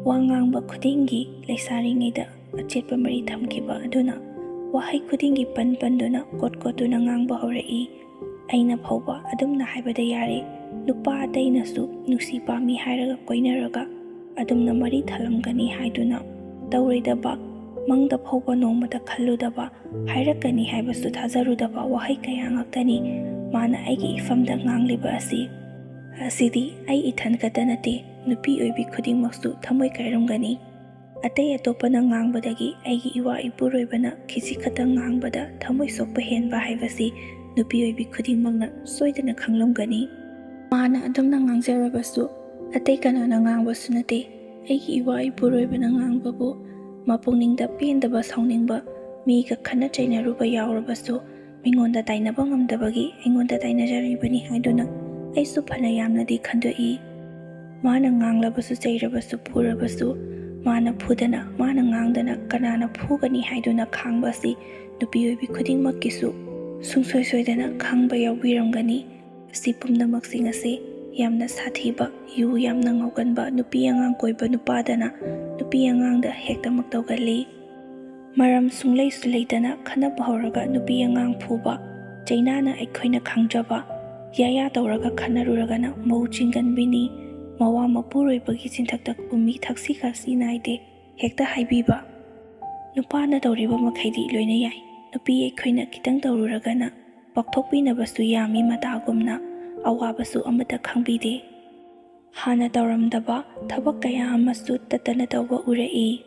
ꯋꯥ ꯉꯥꯡꯕ ꯈꯨꯗꯤꯡꯒꯤ ꯂꯩꯁꯥꯔꯤꯉꯩꯗ ꯑꯆꯦꯠꯄ ꯃꯔꯤ ꯊꯝꯈꯤꯕ ꯑꯗꯨꯅ ꯋꯥꯍꯩ ꯈꯨꯗꯤꯡꯒꯤ ꯄꯟ ꯄꯟꯗꯨꯅ ꯀꯣꯠ ꯀꯣꯠꯇꯨꯅ ꯉꯥꯡꯕ ꯍꯧꯔꯛꯏ꯫ ꯑꯩꯅ ꯐꯥꯎꯕ ꯑꯗꯨꯝꯅ ꯍꯥꯏꯕꯗ ꯌꯥꯔꯦ, ꯅꯨꯄꯥ ꯑꯇꯩꯅꯁꯨ ꯅꯨꯡꯁꯤ ꯄꯥꯝꯃꯤ ꯍꯥꯏꯔꯒ ꯀꯣꯏꯅꯔꯒ ꯑꯗꯨꯝꯅ ꯃꯔꯤ ꯊꯜꯂꯝꯒꯅꯤ ꯍꯥꯏꯗꯨꯅ ꯇꯧꯔꯣꯏꯗꯕ, ꯃꯪꯗ ꯐꯥꯎꯕ ꯅꯣꯡꯃꯇ ꯈꯜꯂꯨꯗꯕ, ꯍꯥꯏꯔꯛꯀꯅꯤ ꯍꯥꯏꯕꯁꯨ ꯊꯥꯖꯔꯨꯗꯕ ꯋꯥꯍꯩ ꯀꯌꯥ ꯉꯥꯛꯇꯅꯤ ꯃꯥꯅ ꯑꯩꯒꯤ ꯏꯐꯝꯗ ꯉꯥꯡꯂꯤꯕ ꯑꯁꯤ꯫ ꯑꯁꯤꯗꯤ ꯑꯩ ꯏꯊꯟ ꯈꯛꯇ ꯅꯠꯇꯦ, ꯅꯨꯄꯤ ꯑꯣꯏꯕꯤ ꯈꯨꯗꯤꯡꯃꯛꯁꯨ ꯊꯃꯣꯏ ꯀꯥꯏꯔꯝꯒꯅꯤ꯫ ꯑꯇꯩ ꯑꯇꯣꯞꯄꯅ ꯉꯥꯡꯕꯗꯒꯤ ꯑꯩꯒꯤ ꯏꯋꯥ ꯏꯄꯨꯔꯣꯏꯕꯅ ꯈꯤꯖꯤꯛ ꯈꯛꯇꯪ ꯉꯥꯡꯕꯗ ꯊꯃꯣꯏ ꯁꯣꯛꯄ ꯍꯦꯟꯕ ꯍꯥꯏꯕꯁꯤ ꯅꯨꯄꯤ ꯑꯣꯏꯕꯤ ꯈꯨꯗꯤꯡꯃꯛꯅ ꯁꯣꯏꯗꯅ ꯈꯪꯂꯝꯒꯅꯤ꯫ ꯃꯥꯅ ꯑꯗꯨꯝꯅ ꯉꯥꯡꯖꯔꯕꯁꯨ, ꯑꯇꯩ ꯀꯅꯥꯅ ꯉꯥꯡꯕꯁꯨ ꯅꯠꯇꯦ꯫ ꯑꯩꯒꯤ ꯏꯋꯥ ꯏꯄꯨꯔꯣꯏꯕꯅ ꯉꯥꯡꯕꯕꯨ ꯃꯄꯨꯛꯅꯤꯡꯗ ꯄꯦꯟꯗꯕ, ꯁꯥꯎꯅꯤꯡꯕ, ꯃꯤꯒ ꯈꯠꯅ ꯆꯩꯅꯔꯨꯕ ꯌꯥꯎꯔꯕꯁꯨ, ꯃꯤꯉꯣꯟꯗ ꯇꯥꯏꯅꯕ ꯉꯝꯗꯕꯒꯤ ꯑꯩꯉꯣꯟꯗ ꯇꯥꯏꯅꯖꯔꯤꯕꯅꯤ ꯍꯥꯏꯗꯨꯅ ꯑꯩꯁꯨ ꯐꯅ ꯌꯥꯝꯅꯗꯤ ꯈꯟꯗꯣꯛꯏ꯫ ꯃꯥꯅ ꯉꯥꯡꯂꯕꯁꯨ, ꯆꯩꯔꯕꯁꯨ, ꯐꯨꯔꯕꯁꯨ, ꯃꯥꯅ ꯐꯨꯗꯅ, ꯃꯥꯅ ꯉꯥꯡꯗꯅ ꯀꯅꯥꯅ ꯐꯨꯒꯅꯤ ꯍꯥꯏꯗꯨꯅ ꯈꯥꯡꯕ ꯑꯁꯤ ꯅꯨꯄꯤ ꯑꯣꯏꯕꯤ ꯈꯨꯗꯤꯡꯃꯛꯀꯤꯁꯨ ꯁꯨꯡꯁꯣꯏ ꯁꯣꯏꯗꯅ ꯈꯥꯡꯕ ꯌꯥꯎꯕꯤꯔꯝꯒꯅꯤ꯫ ꯑꯁꯤ ꯄꯨꯝꯅꯃꯛꯁꯤꯡ ꯑꯁꯤ ꯌꯥꯝꯅ ꯁꯥꯊꯤꯕ, ꯌꯨ ꯌꯥꯝꯅ ꯉꯥꯎꯒꯟꯕ, ꯅꯨꯄꯤ ꯑꯉꯥꯡ ꯀꯣꯏꯕ ꯅꯨꯄꯥꯗꯅ ꯅꯨꯄꯤ ꯑꯉꯥꯡꯗ ꯍꯦꯛꯇꯃꯛ ꯇꯧꯒꯜꯂꯤ꯫ ꯃꯔꯝ ꯁꯨꯡꯂꯩꯁꯨ ꯂꯩꯇꯅ ꯈꯠꯅꯕ ꯍꯧꯔꯒ ꯅꯨꯄꯤ ꯑꯉꯥꯡ ꯐꯨꯕ, ꯆꯩꯅꯥꯅ ꯑꯩꯈꯣꯏꯅ ꯈꯪꯖꯕ, ꯌꯥꯌꯥ ꯇꯧꯔꯒ ꯈꯠꯅꯔꯨꯔꯒꯅ ꯃꯧ ꯆꯤꯡꯒꯟꯕꯤꯅꯤ, ꯃꯋꯥ ꯃꯄꯨꯔꯣꯏꯕꯒꯤ ꯆꯤꯟꯊꯛꯇ ꯀꯨꯝꯃꯤ, ꯊꯛꯁꯤ ꯈꯥꯁꯤ ꯅꯥꯏꯗꯦ ꯍꯦꯛꯇ ꯍꯥꯏꯕꯤꯕ꯫ ꯅꯨꯄꯥꯅ ꯇꯧꯔꯤꯕ ꯃꯈꯩꯗꯤ ꯂꯣꯏꯅ ꯌꯥꯏ, ꯅꯨꯄꯤ ꯑꯩꯈꯣꯏꯅ ꯈꯤꯇꯪ ꯇꯧꯔꯨꯔꯒꯅ ꯄꯥꯛꯊꯣꯛꯄꯤꯅꯕꯁꯨ ꯌꯥꯝꯃꯤ ꯃꯇꯥꯒꯨꯝꯅ, ꯑꯋꯥꯕꯁꯨ ꯑꯃꯠꯇ ꯈꯪꯕꯤꯗꯦ꯫ ꯍꯥꯟꯅ ꯇꯧꯔꯝꯗꯕ ꯊꯕꯛ ꯀꯌꯥ ꯑꯃꯁꯨ ꯇꯠꯇꯅ ꯇꯧꯕ ꯎꯔꯛꯏ꯫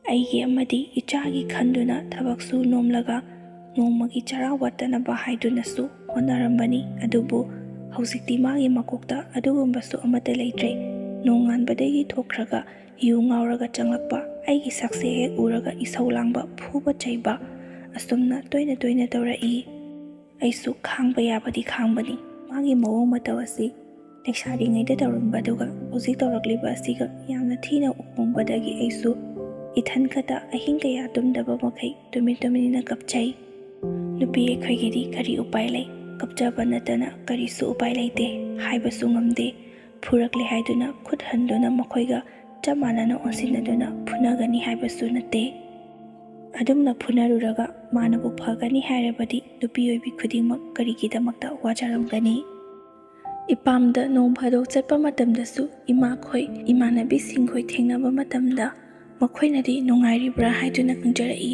ꯑꯩꯒꯤ ꯑꯃꯗꯤ ꯏꯆꯥꯒꯤ ꯈꯟꯗꯨꯅ ꯊꯕꯛꯁꯨ ꯅꯣꯝꯂꯒ ꯅꯣꯡꯃꯒꯤ ꯆꯔꯥ ꯋꯥꯠꯇꯅꯕ ꯍꯥꯏꯗꯨꯅꯁꯨ ꯍꯣꯠꯅꯔꯝꯕꯅꯤ꯫ ꯑꯗꯨꯕꯨ ꯍꯧꯖꯤꯛꯇꯤ ꯃꯥꯒꯤ ꯃꯀꯣꯛꯇ ꯑꯗꯨꯒꯨꯝꯕꯁꯨ ꯑꯃꯠꯇ ꯂꯩꯇ꯭ꯔꯦ꯫ ꯅꯣꯡꯉꯥꯟꯕꯗꯒꯤ ꯊꯣꯛꯈ꯭ꯔꯒ ꯌꯨ ꯉꯥꯎꯔꯒ ꯆꯪꯂꯛꯄ, ꯑꯩꯒꯤ ꯁꯛꯁꯦ ꯍꯦꯛ ꯎꯔꯒ ꯏꯁꯧ ꯂꯥꯡꯕ, ꯐꯨꯕ ꯆꯩꯕ, ꯑꯁꯨꯝꯅ ꯇꯣꯏꯅ ꯇꯣꯏꯅ ꯇꯧꯔꯛꯏ꯫ ꯑꯩꯁꯨ ꯈꯥꯡꯕ ꯌꯥꯕꯗꯤ ꯈꯥꯡꯕꯅꯤ꯫ ꯃꯥꯒꯤ ꯃꯑꯣꯡ ꯃꯇꯧ ꯑꯁꯤ ꯂꯩꯁꯥꯔꯤꯉꯩꯗ ꯇꯧꯔꯝꯕꯗꯨꯒ ꯍꯧꯖꯤꯛ ꯇꯧꯔꯛꯂꯤꯕ ꯑꯁꯤꯒ ꯌꯥꯝꯅ ꯊꯤꯅ ꯎꯍꯣꯡꯕꯗꯒꯤ ꯑꯩꯁꯨ ꯏꯊꯟ ꯈꯛꯇ ꯑꯍꯤꯡ ꯀꯌꯥ ꯇꯨꯝꯗꯕ ꯃꯈꯩ ꯇꯨꯃꯤꯟ ꯇꯨꯃꯤꯟꯅ ꯀꯞꯆꯩ꯫ ꯅꯨꯄꯤ ꯑꯩꯈꯣꯏꯒꯤꯗꯤ ꯀꯔꯤ ꯎꯄꯥꯏ ꯂꯩ? ꯀꯞꯆꯕ ꯅꯠꯇꯅ ꯀꯔꯤꯁꯨ ꯎꯄꯥꯏ ꯂꯩꯇꯦ꯫ ꯍꯥꯏꯕꯁꯨ ꯉꯝꯗꯦ꯫ ꯐꯨꯔꯛꯂꯦ ꯍꯥꯏꯗꯨꯅ ꯈꯨꯠ ꯍꯟꯗꯨꯅ ꯃꯈꯣꯏꯒ ꯆꯞ ꯃꯥꯟꯅꯅ ꯑꯣꯟꯁꯤꯟꯅꯗꯨꯅ ꯐꯨꯅꯒꯅꯤ ꯍꯥꯏꯕꯁꯨ ꯅꯠꯇꯦ꯫ ꯑꯗꯨꯝꯅ ꯐꯨꯅꯔꯨꯔꯒ ꯃꯥꯅꯕꯨ ꯐꯒꯅꯤ ꯍꯥꯏꯔꯕꯗꯤ ꯅꯨꯄꯤ ꯑꯣꯏꯕꯤ ꯈꯨꯗꯤꯡꯃꯛ ꯀꯔꯤꯒꯤꯗꯃꯛꯇ ꯋꯥꯖꯔꯝꯒꯅꯤ? ꯏꯄꯥꯝꯗ ꯅꯣꯡ ꯐꯥꯗꯣꯛ ꯆꯠꯄ ꯃꯇꯝꯗꯁꯨ ꯏꯃꯥꯈꯣꯏ, ꯏꯃꯥꯟꯅꯕꯤꯁꯤꯡꯈꯣꯏ ꯊꯦꯡꯅꯕ ꯃꯇꯝꯗ ꯃꯈꯣꯏꯅꯗꯤ ꯅꯨꯡꯉꯥꯏꯔꯤꯕ꯭ꯔꯥ ꯍꯥꯏꯗꯨꯅ ꯍꯪꯖꯔꯛꯏ꯫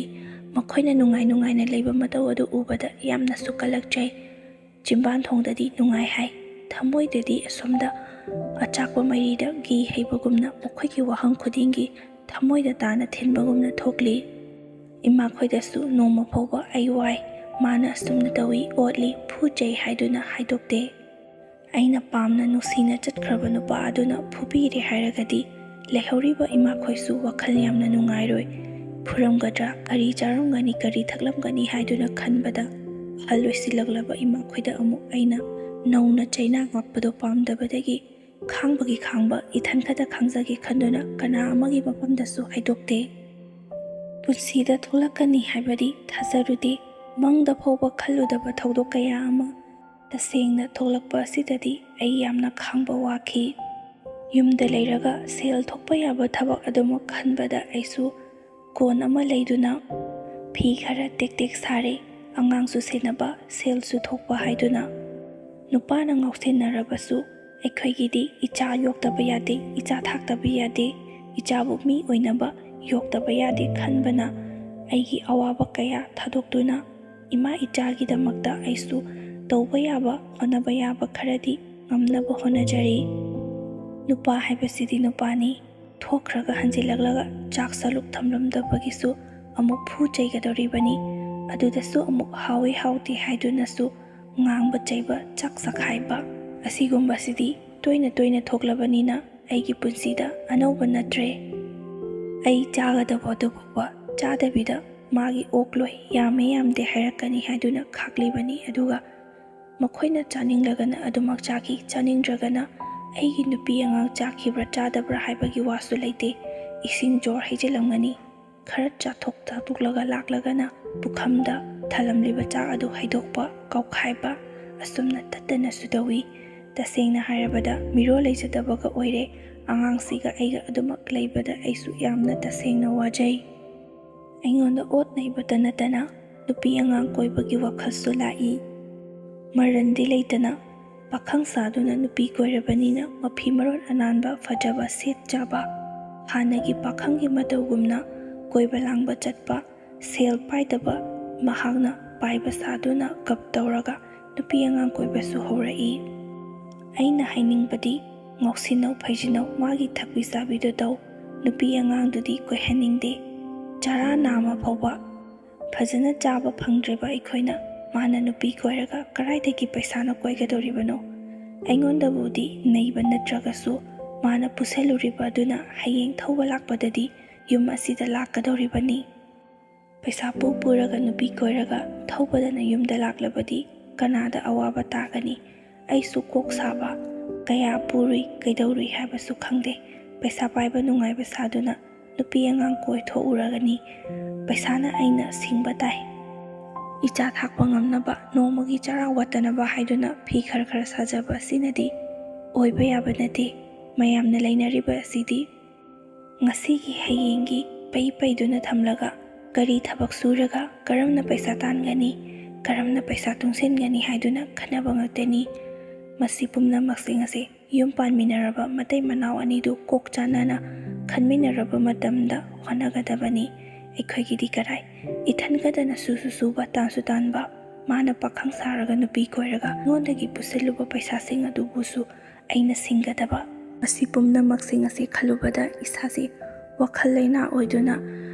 ꯃꯈꯣꯏꯅ ꯅꯨꯡꯉꯥꯏ ꯅꯨꯡꯉꯥꯏꯅ ꯂꯩꯕ ꯃꯇꯧ ꯑꯗꯨ ꯎꯕꯗ ꯌꯥꯝꯅꯁꯨ ꯀꯜꯂꯛꯆꯩ꯫ ꯆꯤꯝꯕꯥꯟ ꯊꯣꯡꯗꯗꯤ ꯅꯨꯡꯉꯥꯏ ꯍꯥꯏ, ꯊꯃꯣꯏꯗꯗꯤ ꯑꯁꯣꯝꯗ ꯑꯆꯥꯛꯄ ꯃꯩꯔꯤꯗ ꯘꯤ ꯍꯩꯕꯒꯨꯝꯅ ꯃꯈꯣꯏꯒꯤ ꯋꯥꯍꯪ ꯈꯨꯗꯤꯡꯒꯤ ꯊꯃꯣꯏꯗ ꯇꯥꯅ ꯊꯤꯟꯕꯒꯨꯝꯅ ꯊꯣꯛꯂꯤ꯫ ꯏꯃꯥꯈꯣꯏꯗꯁꯨ ꯅꯣꯡꯃ ꯐꯥꯎꯕ "ꯑꯩ ꯋꯥꯏ, ꯃꯥꯅ ꯑꯁꯨꯝꯅ ꯇꯧꯏ, ꯑꯣꯠꯂꯤ, ꯐꯨ ꯆꯩ" ꯍꯥꯏꯗꯨꯅ ꯍꯥꯏꯗꯣꯛꯇꯦ꯫ ꯑꯩꯅ ꯄꯥꯝꯅ ꯅꯨꯡꯁꯤꯅ ꯆꯠꯈ꯭ꯔꯕ ꯅꯨꯄꯥ ꯑꯗꯨꯅ ꯐꯨꯕꯤꯔꯦ ꯍꯥꯏꯔꯒꯗꯤ ꯂꯩꯍꯧꯔꯤꯕ ꯏꯃꯥꯈꯣꯏꯁꯨ ꯋꯥꯈꯜ ꯌꯥꯝꯅ ꯅꯨꯡꯉꯥꯏꯔꯣꯏ꯫ ꯐꯨꯔꯝꯒꯗ꯭ꯔꯥ, ꯀꯔꯤ ꯆꯥꯔꯝꯒꯅꯤ, ꯀꯔꯤ ꯊꯛꯂꯝꯒꯅꯤ ꯍꯥꯏꯗꯨꯅ ꯈꯟꯕꯗ ꯑꯍꯜ ꯑꯣꯏꯁꯤꯜꯂꯛꯂꯕ ꯏꯃꯥꯈꯣꯏꯗ ꯑꯃꯨꯛ ꯑꯩꯅ ꯅꯧꯅ ꯆꯩꯅꯥ ꯉꯥꯛꯄꯗꯣ ꯄꯥꯝꯗꯕꯗꯒꯤ ꯈꯥꯡꯕꯒꯤ ꯈꯥꯡꯕ, ꯏꯊꯟ ꯈꯛꯇ ꯈꯥꯡꯖꯒꯦ ꯈꯟꯗꯨꯅ ꯀꯅꯥ ꯑꯃꯒꯤ ꯃꯐꯝꯗꯁꯨ ꯍꯥꯏꯗꯣꯛꯇꯦ꯫ ꯄꯨꯟꯁꯤꯗ ꯊꯣꯛꯂꯛꯀꯅꯤ ꯍꯥꯏꯕꯗꯤ ꯊꯥꯖꯔꯨꯗꯦ꯫ ꯃꯪꯗ ꯐꯥꯎꯕ ꯈꯜꯂꯨꯗꯕ ꯊꯧꯗꯣꯛ ꯀꯌꯥ ꯑꯃ ꯇꯁꯦꯡꯅ ꯊꯣꯛꯂꯛꯄ ꯑꯁꯤꯗꯗꯤ ꯑꯩ ꯌꯥꯝꯅ ꯈꯥꯡꯕ ꯋꯥꯈꯤ꯫ ꯌꯨꯝꯗ ꯂꯩꯔꯒ ꯁꯦꯜ ꯊꯣꯛꯄ ꯌꯥꯕ ꯊꯕꯛ ꯑꯗꯨꯃꯛ ꯈꯟꯕꯗ ꯑꯩꯁꯨ ꯀꯣꯟ ꯑꯃ ꯂꯩꯗꯨꯅ ꯐꯤ ꯈꯔ ꯇꯦꯛ ꯇꯦꯛ ꯁꯥꯔꯦ꯫ ꯑꯉꯥꯡꯁꯨ ꯁꯦꯟꯅꯕ, ꯁꯦꯜꯁꯨ ꯊꯣꯛꯄ ꯍꯥꯏꯗꯨꯅ꯫ ꯅꯨꯄꯥꯅ ꯉꯥꯎꯁꯤꯟꯅꯔꯕꯁꯨ ꯑꯩꯈꯣꯏꯒꯤꯗꯤ ꯏꯆꯥ ꯌꯣꯛꯇꯕ ꯌꯥꯗꯦ, ꯏꯆꯥ ꯊꯥꯛꯇꯕ ꯌꯥꯗꯦ, ꯏꯆꯥꯕꯨ ꯃꯤ ꯑꯣꯏꯅꯕ ꯌꯣꯛꯇꯕ ꯌꯥꯗꯦ ꯈꯟꯕꯅ ꯑꯩꯒꯤ ꯑꯋꯥꯕ ꯀꯌꯥ ꯊꯥꯗꯣꯛꯇꯨꯅ ꯏꯃꯥ ꯏꯆꯥꯒꯤꯗꯃꯛꯇ ꯑꯩꯁꯨ ꯇꯧꯕ ꯌꯥꯕ, ꯍꯣꯠꯅꯕ ꯌꯥꯕ ꯈꯔꯗꯤ ꯉꯝꯅꯕ ꯍꯣꯠꯅꯖꯔꯤ꯫ ꯅꯨꯄꯥ ꯍꯥꯏꯕꯁꯤꯗꯤ ꯅꯨꯄꯥꯅꯤ, ꯊꯣꯛꯈ꯭ꯔꯒ ꯍꯟꯖꯤꯜꯂꯛꯂꯒ ꯆꯥꯛ ꯁꯔꯨꯛ ꯊꯝꯂꯝꯗꯕꯒꯤꯁꯨ ꯑꯃꯨꯛ ꯐꯨ ꯆꯩꯒꯗꯧꯔꯤꯕꯅꯤ꯫ ꯑꯗꯨꯗꯁꯨ ꯑꯃꯨꯛ ꯍꯥꯎꯏ ꯍꯥꯎꯇꯦ ꯍꯥꯏꯗꯨꯅꯁꯨ ꯉꯥꯡꯕ ꯆꯩꯕ, ꯆꯥꯛ ꯆꯈꯥꯏꯕ, ꯑꯁꯤꯒꯨꯝꯕꯁꯤꯗꯤ ꯇꯣꯏꯅ ꯇꯣꯏꯅ ꯊꯣꯛꯂꯕꯅꯤꯅ ꯑꯩꯒꯤ ꯄꯨꯟꯁꯤꯗ ꯑꯅꯧꯕ ꯅꯠꯇ꯭ꯔꯦ꯫ ꯑꯩ ꯆꯥꯒꯗꯕ ꯑꯗꯨ ꯐꯥꯎꯕ ꯆꯥꯗꯕꯤꯗ ꯃꯥꯒꯤ ꯑꯣꯛꯂꯣꯏ ꯌꯥꯝꯃꯦ ꯌꯥꯝꯗꯦ ꯍꯥꯏꯔꯛꯀꯅꯤ ꯍꯥꯏꯗꯨꯅ ꯈꯥꯛꯂꯤꯕꯅꯤ꯫ ꯑꯗꯨꯒ ꯃꯈꯣꯏꯅ ꯆꯥꯅꯤꯡꯂꯒꯅ ꯑꯗꯨꯃꯛ ꯆꯥꯈꯤ, ꯆꯥꯅꯤꯡꯗ꯭ꯔꯒꯅ ꯑꯩꯒꯤ ꯅꯨꯄꯤ ꯑꯉꯥꯡ ꯆꯥꯈꯤꯕ꯭ꯔꯥ ꯆꯥꯗꯕ꯭ꯔꯥ ꯍꯥꯏꯕꯒꯤ ꯋꯥꯁꯨ ꯂꯩꯇꯦ꯫ ꯏꯁꯤꯡ ꯖꯣꯔ ꯍꯩꯖꯤꯜꯂꯝꯒꯅꯤ, ꯈꯔ ꯆꯥꯊꯣꯛ ꯆꯥꯊꯣꯛꯂꯒ ꯂꯥꯛꯂꯒꯅ ꯄꯨꯈꯝꯗ ꯊꯜꯂꯝꯂꯤꯕ ꯆꯥꯛ ꯑꯗꯨ ꯍꯩꯗꯣꯛꯄ, ꯀꯥꯎꯈꯥꯏꯕ, ꯑꯁꯨꯝꯅ ꯇꯠꯇꯅꯁꯨ ꯇꯧꯏ꯫ ꯇꯁꯦꯡꯅ ꯍꯥꯏꯔꯕꯗ ꯃꯤꯔꯣꯜ ꯂꯩꯖꯗꯕꯒ ꯑꯣꯏꯔꯦ꯫ ꯑꯉꯥꯡꯁꯤꯒ ꯑꯩꯒ ꯑꯗꯨꯃꯛ ꯂꯩꯕꯗ ꯑꯩꯁꯨ ꯌꯥꯝꯅ ꯇꯁꯦꯡꯅ ꯋꯥꯖꯩ꯫ ꯑꯩꯉꯣꯟꯗ ꯑꯣꯠ ꯅꯩꯕꯇ ꯅꯠꯇꯅ ꯅꯨꯄꯤ ꯑꯉꯥꯡ ꯀꯣꯏꯕꯒꯤ ꯋꯥꯈꯜꯁꯨ ꯂꯥꯛꯏ꯫ ꯃꯔꯟꯗꯤ ꯂꯩꯇꯅ ꯄꯥꯈꯪ ꯁꯥꯗꯨꯅ ꯅꯨꯄꯤ ꯀꯣꯏꯔꯕꯅꯤꯅ ꯃꯐꯤ ꯃꯔꯣꯟ ꯑꯅꯥꯟꯕ ꯐꯖꯕ ꯁꯦꯠ ꯆꯥꯕ, ꯍꯥꯟꯅꯒꯤ ꯄꯥꯈꯪꯒꯤ ꯃꯇꯧꯒꯨꯝꯅ ꯀꯣꯏꯕ ꯂꯥꯡꯕ ꯆꯠꯄ, ꯁꯦꯜ ꯄꯥꯏꯗꯕ ꯃꯍꯥꯛꯅ ꯄꯥꯏꯕ ꯁꯥꯗꯨꯅ ꯒꯞ ꯇꯧꯔꯒ ꯅꯨꯄꯤ ꯑꯉꯥꯡ ꯀꯣꯏꯕꯁꯨ ꯍꯧꯔꯛꯏ꯫ ꯑꯩꯅ ꯍꯥꯏꯅꯤꯡꯕꯗꯤ, ꯉꯥꯎꯁꯤꯟꯅꯧ ꯐꯩꯖꯤꯟꯅꯧ, ꯃꯥꯒꯤ ꯊꯛꯄꯤ ꯆꯥꯕꯤꯗꯨ ꯇꯧ, ꯅꯨꯄꯤ ꯑꯉꯥꯡꯗꯨꯗꯤ ꯀꯣꯏꯍꯟꯅꯤꯡꯗꯦ꯫ ꯆꯔꯥ ꯅꯥꯝꯃ ꯐꯥꯎꯕ ꯐꯖꯅ ꯆꯥꯕ ꯐꯪꯗ꯭ꯔꯤꯕ ꯑꯩꯈꯣꯏꯅ ꯃꯥꯅ ꯅꯨꯄꯤ ꯀꯣꯏꯔꯒ ꯀꯗꯥꯏꯗꯒꯤ ꯄꯩꯁꯥꯅ ꯀꯣꯏꯒꯗꯧꯔꯤꯕꯅꯣ? ꯑꯩꯉꯣꯟꯗꯕꯨꯗꯤ ꯅꯩꯕ ꯅꯠꯇ꯭ꯔꯒꯁꯨ ꯃꯥꯅ ꯄꯨꯁꯜꯂꯨꯔꯤꯕ ꯑꯗꯨꯅ ꯍꯌꯦꯡ ꯊꯧꯕ ꯂꯥꯛꯄꯗꯗꯤ ꯌꯨꯝ ꯑꯁꯤꯗ ꯂꯥꯛꯀꯗꯧꯔꯤꯕꯅꯤ꯫ ꯄꯩꯁꯥ ꯄꯨ ꯄꯨꯔꯒ ꯅꯨꯄꯤ ꯀꯣꯏꯔꯒ ꯊꯧꯕꯗꯅ ꯌꯨꯝꯗ ꯂꯥꯛꯂꯕꯗꯤ ꯀꯅꯥꯗ ꯑꯋꯥꯕ ꯇꯥꯒꯅꯤ? ꯑꯩꯁꯨ ꯀꯣꯛ ꯁꯥꯕ ꯀꯌꯥ ꯄꯨꯔꯨꯏ, ꯀꯩꯗꯧꯔꯨꯏ ꯍꯥꯏꯕꯁꯨ ꯈꯪꯗꯦ꯫ ꯄꯩꯁꯥ ꯄꯥꯏꯕ ꯅꯨꯡꯉꯥꯏꯕ ꯁꯥꯗꯨꯅ ꯅꯨꯄꯤ ꯑꯉꯥꯡ ꯀꯣꯏꯊꯣꯛꯎꯔꯒꯅꯤ꯫ ꯄꯩꯁꯥꯅ ꯑꯩꯅ ꯁꯤꯡꯕ ꯇꯥꯏ꯫ ꯏꯆꯥ ꯊꯥꯛꯄ ꯉꯝꯅꯕ, ꯅꯣꯡꯃꯒꯤ ꯆꯔꯥ ꯋꯥꯠꯇꯅꯕ ꯍꯥꯏꯗꯨꯅ ꯐꯤ ꯈꯔ ꯈꯔ ꯁꯥꯖꯕ ꯑꯁꯤꯅꯗꯤ ꯑꯣꯏꯕ ꯌꯥꯕ ꯅꯠꯇꯦ꯫ ꯃꯌꯥꯝꯅ ꯂꯩꯅꯔꯤꯕ ꯑꯁꯤꯗꯤ ꯉꯁꯤꯒꯤ ꯍꯌꯦꯡꯒꯤ ꯄꯩ ꯄꯩꯗꯨꯅ ꯊꯝꯂꯒ ꯀꯔꯤ ꯊꯕꯛ ꯁꯨꯔꯒ ꯀꯔꯝꯅ ꯄꯩꯁꯥ ꯇꯥꯟꯒꯅꯤ, ꯀꯔꯝꯅ ꯄꯩꯁꯥ ꯇꯨꯡꯁꯤꯟꯒꯅꯤ ꯍꯥꯏꯗꯨꯅ ꯈꯟꯅꯕ ꯉꯥꯛꯇꯅꯤ꯫ ꯃꯁꯤ ꯄꯨꯝꯅꯃꯛꯁꯤꯡ ꯑꯁꯤ ꯌꯨꯝ ꯄꯥꯟꯃꯤꯟꯅꯔꯕ ꯃꯇꯩ ꯃꯅꯥꯎ ꯑꯅꯤꯗꯨ ꯀꯣꯛ ꯆꯥꯟꯅꯅ ꯈꯟꯃꯤꯟꯅꯔꯕ ꯃꯇꯝꯗ ꯍꯣꯠꯅꯒꯗꯕꯅꯤ꯫ ꯑꯩꯈꯣꯏꯒꯤꯗꯤ ꯀꯔꯥꯏ? ꯏꯊꯟ ꯈꯛꯇꯅ ꯁꯨꯁꯨ ꯁꯨꯕ, ꯇꯥꯟꯁꯨ ꯇꯥꯟꯕ, ꯃꯥꯅ ꯄꯥꯈꯪ ꯁꯥꯔꯒ ꯅꯨꯄꯤ ꯀꯣꯏꯔꯒ ꯑꯩꯉꯣꯟꯗꯒꯤ ꯄꯨꯁꯤꯜꯂꯨꯕ ꯄꯩꯁꯥꯁꯤꯡ ꯑꯗꯨꯕꯨꯁꯨ ꯑꯩꯅ ꯁꯤꯡꯒꯗꯕ꯫ ꯃꯁꯤ ꯄꯨꯝꯅꯃꯛꯁꯤꯡ ꯑꯁꯤ ꯈꯜꯂꯨꯕꯗ ꯏꯁꯥꯁꯤ ꯋꯥꯈꯜ ꯂꯩꯅꯥ ꯑꯣꯏꯗꯨꯅ